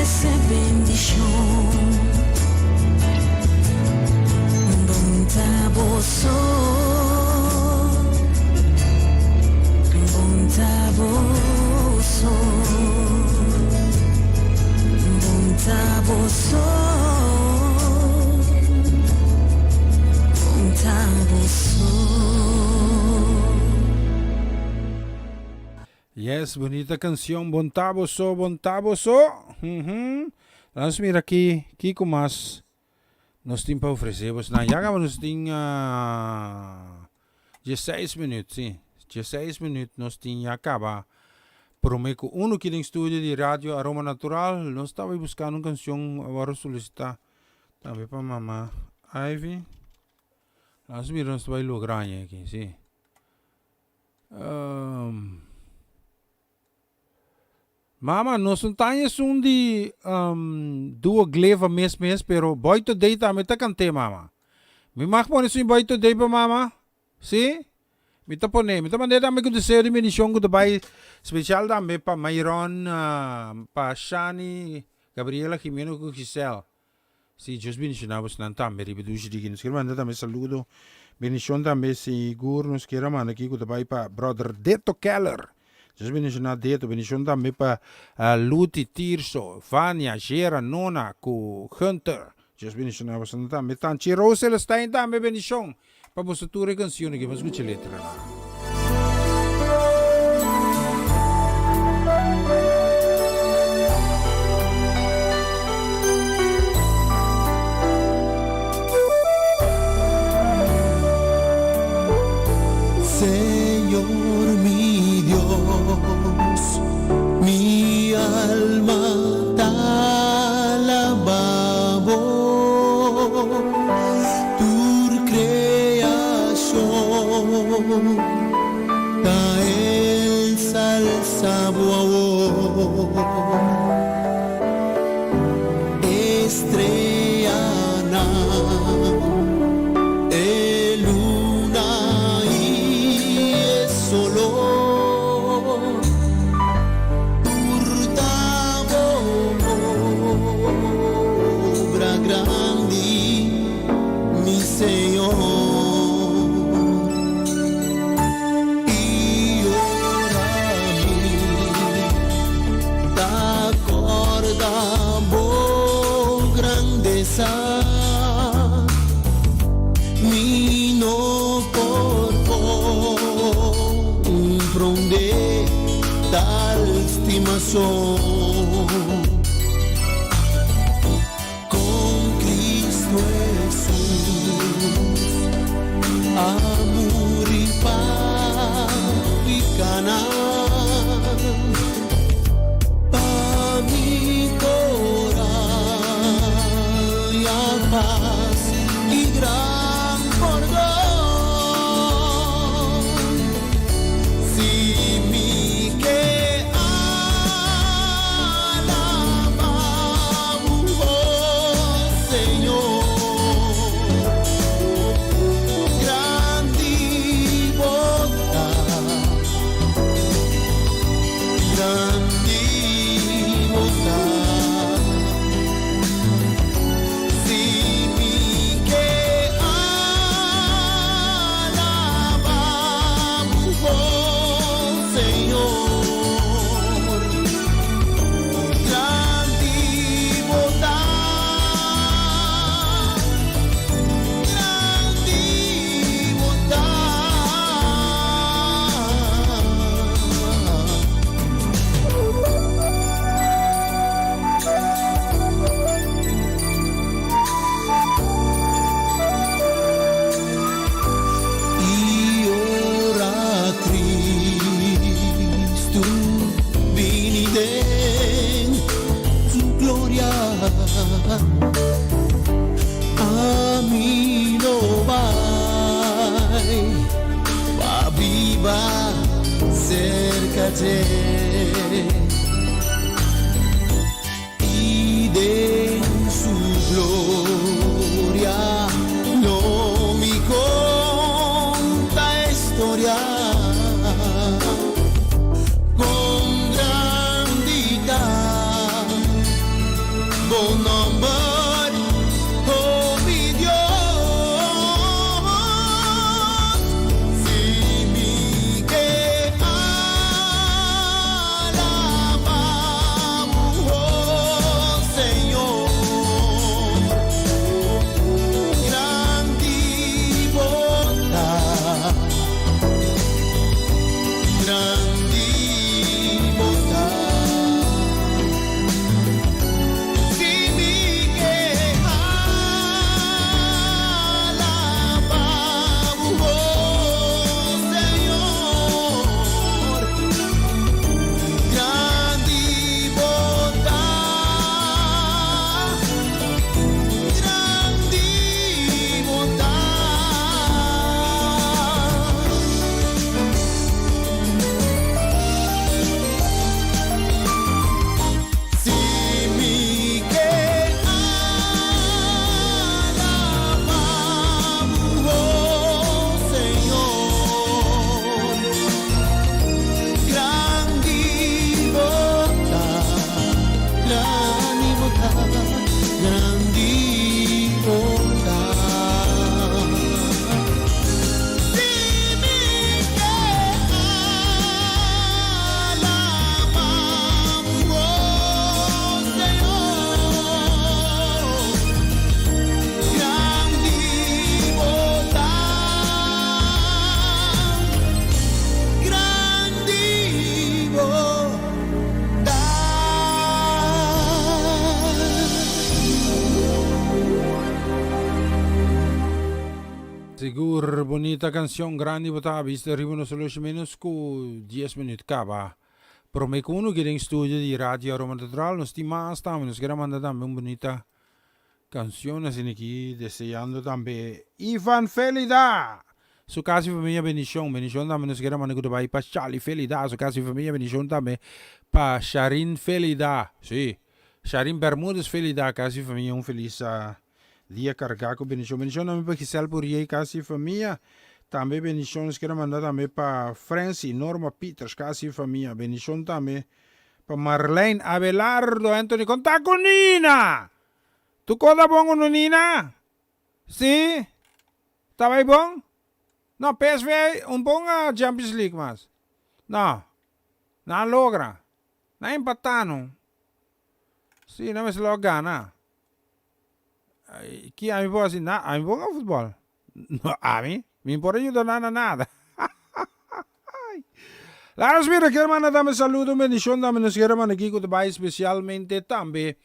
trese bendishon. Bon ta bo so, bon ta bo so, bon ta bo so, bon ta bo so. Yes, bunita cancion. Bon ta bo so, bon ta bo so. Mhm. Laat mira aki kiko mas nos tin pa ofrece bos. Nou, ya caba nos tin uh, 16 minuut, si. 16 minuut nos tin ya caba. Prome cu uno ki den studio di Radio Aroma Natural, nos taba buscando un cancion awor solicita tambe pa mama Ivy. Laat mira nos ta bay logra aki, si. Um, mama, nos no ta esun di um, duo Gleva mes mes, pero Boy Today tambe ta kant'é, mama. Mi mag pone esun Boy Today pa mama? Si? Mi ta pone. Mi ta mand'é tambe ku deseo di bendishon ku ta bai spesial tambe pa Mayron, uh, pa Shani, Gabriela, Jimeno ku Giselle. Sí, Dios bendiciona bosnan tambe riba dushi di ki. Nos kier manda tambe saludo, bendicion tambe sigur nos kier a manda aki ku ta bai pa brother Deto Keller. Dios bendiciona Deto, bendicion tambe pa Luti, Tirso, Vania, Gera, Nona ku Hunter. Dios bendiciona bosnan tambe. Tanchi Rose Celestijn tambe bendicion pa boso tur e cancion aki. Ban scucha letra. Señor mi Dios, mi alma ta alaba bo. Tur creacion ta ensalza bo awor. Estreanan, e luna i e solo, tur ta bo obra grandi, mi Señor. I ora mi ta corda bo grandeza, mi no por comprende tal stimacion. Con Cristo Jesús a muri pa picanan, pa mi por haya paz y gran pordon. Si mi ke alaba bo, oh Señor, grandi bo ta, grandi bo ta. Si mi ke alaba bo, oh Señor. Grandi bo ta, grandi bo ta. I ora Cristo bini den su gloria, ami lo bai pa biba cerca dje. I den su gloria lo mi conta e storia con grandi ta. Bo nòmber, oh mi Dios. Si mi ke alabá Bo, oh Señor. Grandi Bo ta, grandi Bo ta. Si mi ke alabá Bo, oh Señor. Grandi Bo ta, grandi Bo ta. Si mi ke alabá Bo, oh Señor. Grandi Bo ta, grandi Bo ta, grandi Bo ta. Si mi ke alabá Bo, oh Señor. Grandi Bo ta, grandi Bo ta. Sigur bunita cancion grandi bo ta bista riba nos solution menos cu 10 minuut caba. Prome cu uno den studio di Radio Aroma Natural nos tin mas tambe nos kier a manda tambe un bunita cancion asina aki deseando tambe Ivan Felida su casa y familia bendicion bendicion tambe nos kier a manda cu ta bay pa Charlie Felida su casa y familia bendicion tambe pa Sharin Felida si Sharin Bermudez Felida casa y familia un feliz Dia kargá ku bendishon. Bendishon tambe pa Giselle Pourier, kasi famia. Tambe bendishon nos kier a manda tambe pa Francy, Norma Peters, kasi famia. Bendishon tambe pa Marlene Abelardo Anthony. Konta ku Nina! Tu kos ta bon ku no Nina? Si? Ta bai bon? No, PSV un bon Champions League mas. No. Nan a logra. Nan a empatá no. Si, nan mester logra gana. Ki ami por hasi? Na, ami por hunga futbol. No, ami? Mi por a yuda nan na nada. Laga nos mira, kier manda tambe saludo, un bendicion tambe nos kier a manda aki cu ta bay specialmente tambe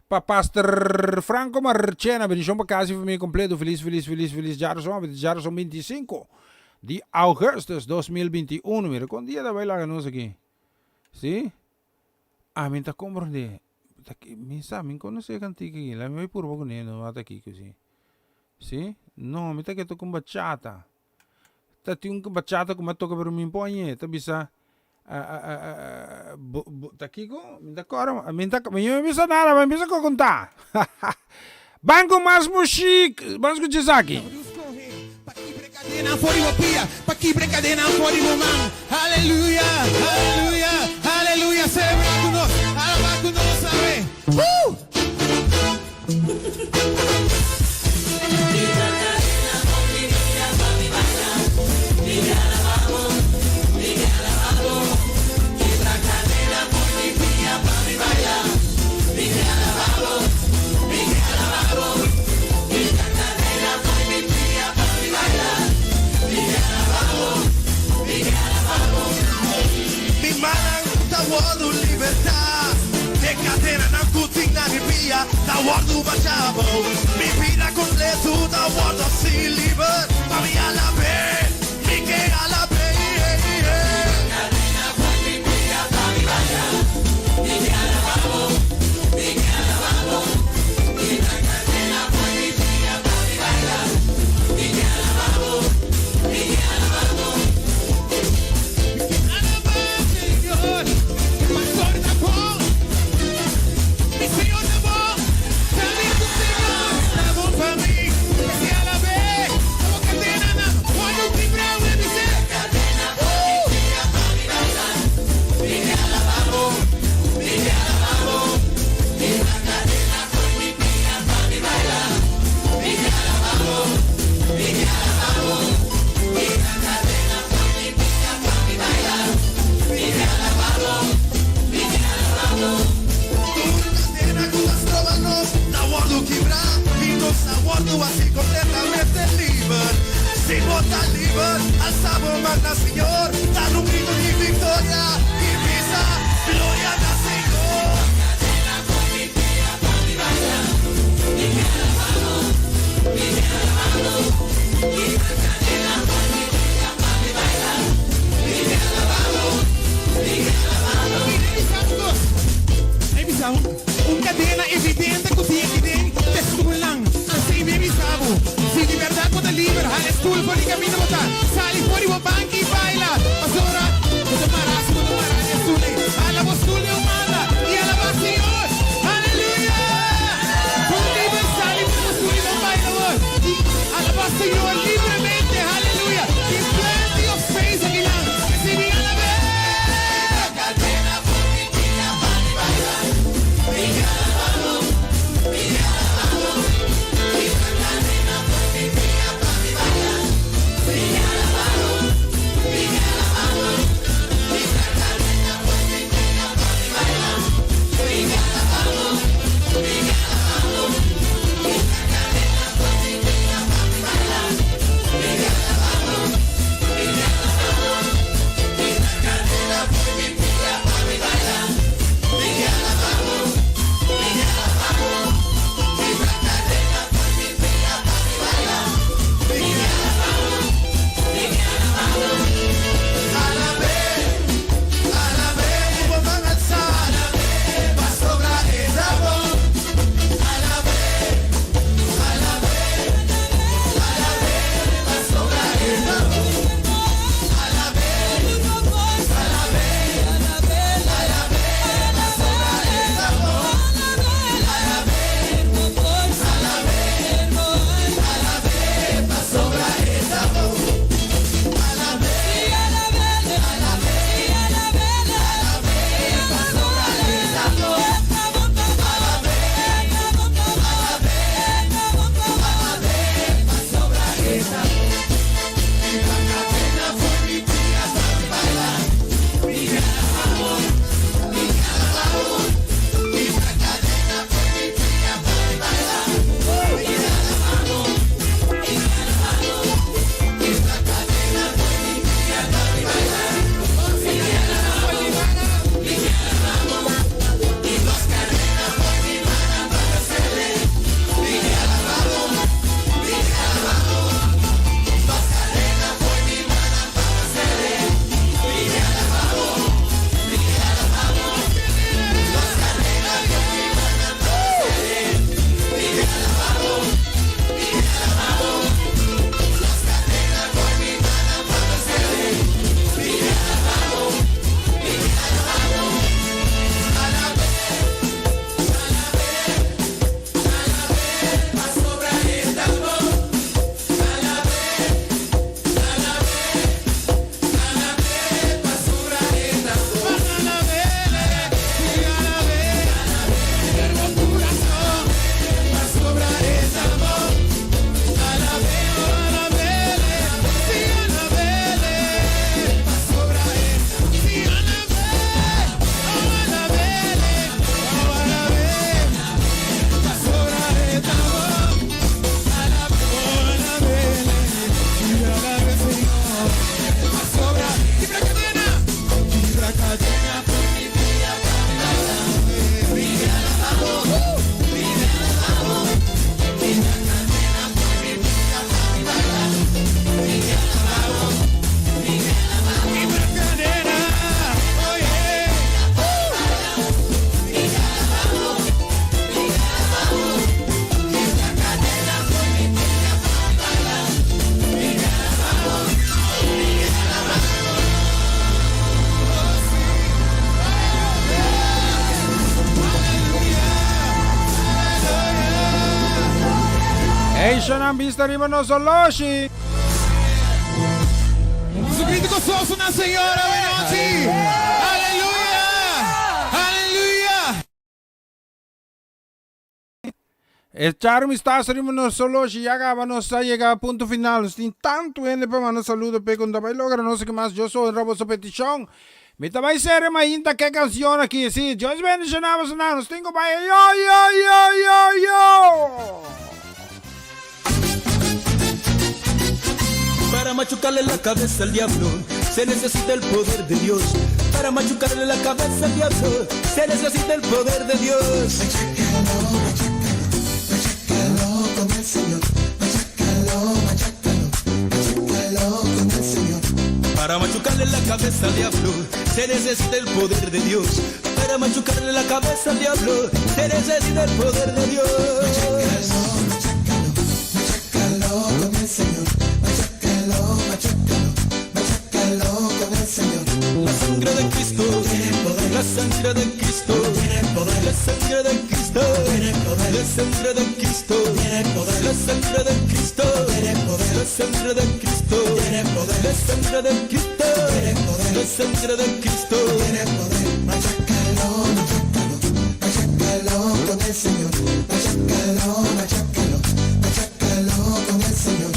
pa Pastor Franco Marchena, bendicion pa casa y familia completo, feliz, feliz, feliz, feliz djarazon, djarazon 25 di augustus 2021, mira con dia ta bay laga nos aki, si? Ami ta komprondé. Ta ki, mi sa, mi konosé e kantika aki. Laat mi bai purba kuné, no wak ta kiko si. Si? No, mi ta ke toka un bachata. Ta tin un bachata ku mi a toka pero mi no por hañ'é. Ta bisa, bo, bo, ta kiko? Mi ta kòrda, mi ta, mi no bisa nada, mi bisa ku kontá. Ban ku mas mushik, ban skucha esaki. Pa kibra cadena for di bo pia, pa kibra cadena for di bo man. Aleluya, aleluya, aleluya. Celebra cu nos, alaba cu nos, awe. Woo! Mi mannan ta wòrdu libertá, e kadenanan ku tin na mi pia ta wòrdu bashá abou. Mi bida kompletu ta wòrdu hasi liber pa mi alab'é, mi ke alab'é. wòrdu hasí kompletamente liber. Si bo ta liber, alsa bo man na Señor, dal un gritu di viktoria i bisa, Gloria na Señor! Un kadena evidente ku tin aki den te stulnan. Así mi bisa bo, si di bèrdat bo ta liber, hala e stul for di kaminda bo ta, sali for di bo banki i baila. Pasobra bo ta mará si bo ta mará di e stul ei. Hala bo stul den un banda i alabá Señor. Aleluya! Bo ta liber, sali for di bo stul i bo baila awor. I alabá Señor libremente. Aleluya! Tin plenty of space akinan. P'esei mi alab'é! Eishanan bista riba nos oloshi. Su grito gozoso na Señor awenochi. Aleluya! Aleluya! Echar un vistazo riba nos oloshi ya caba nos a yega a punto final. Nos tin tantu hende pa manda saludo p'e cu no ta bay logra nos ke mas Dios honra boso peticion. Mi ta bay sere mainta ke cancion aki. Si, Dios bendiciona boso nan. Nos tin cu bay. Yo, yo, yo, yo, yo! Para machucarle la cabeza al diablo se necesita el poder de Dios. Para machucarle la cabeza al diablo se necesita el poder de Dios. Machácalo con el Señor, machácalo, machácalo, machácalo con el Señor. Para machucarle la cabeza al diablo se necesita el poder de Dios. Para machucarle la cabeza al diablo se necesita el poder de Dios. Machácalo, machácalo con el Señor, machácalo, machácalo, machácalo con el Señor. La sangre de Cristo, la sangre de Cristo, la sangre de Cristo, la sangre de Cristo, la sangre de Cristo, la sangre de Cristo, la sangre de Cristo, la sangre de Cristo. Machácalo, machácalo, machácalo con el Señor, machácalo, machácalo, machácalo con el Señor.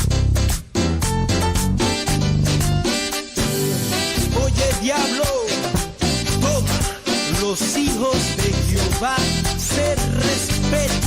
Oye diablo, toma, los hijos de Jehová se respetan.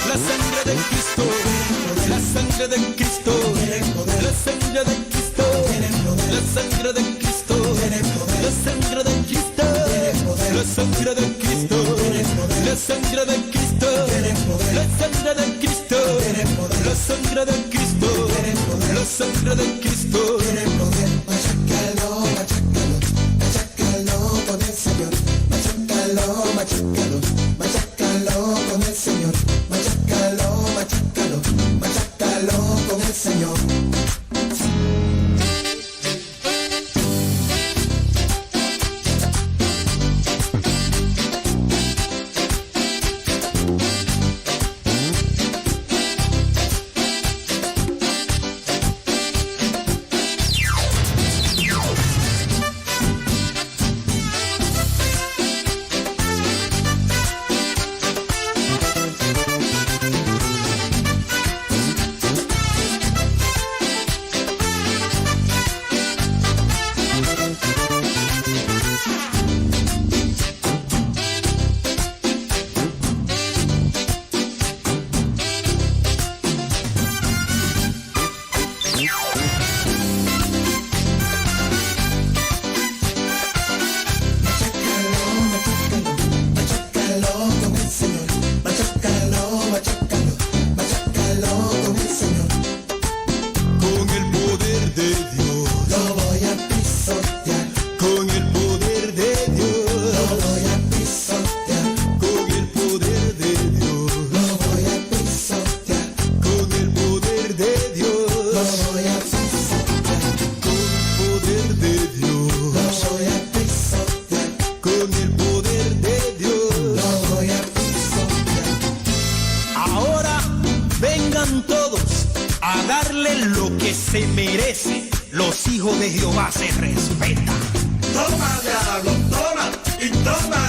La sangre de Cristo, la sangre de Cristo, la sangre de Cristo, la sangre de Cristo, la sangre de Cristo, la sangre de Cristo, la sangre de Cristo, la sangre de Cristo, la sangre de Cristo, la sangre de Cristo. Machácalo, machácalo, machácalo con el Señor, machácalo, machácalo, machácalo con el Señor, machácalo, machácalo, machácalo con el Señor. Machácalo, machácalo con el Señor, machácalo, machácalo, machácalo con el Señor. Con el poder de Dios, Lo voy a pisotear, con el poder de Dios, lo voy a pisotear, con el poder de Dios, lo voy a pisotear, con el poder de Dios, lo voy a pisotear, con el poder de Dios, lo voy a pisotear, con el poder de Dios. lo voy a pisotear. Ahora vengan todos a darle lo que se merece. Los hijos de Jehová se respetan. Toma, diablo, toma y toma.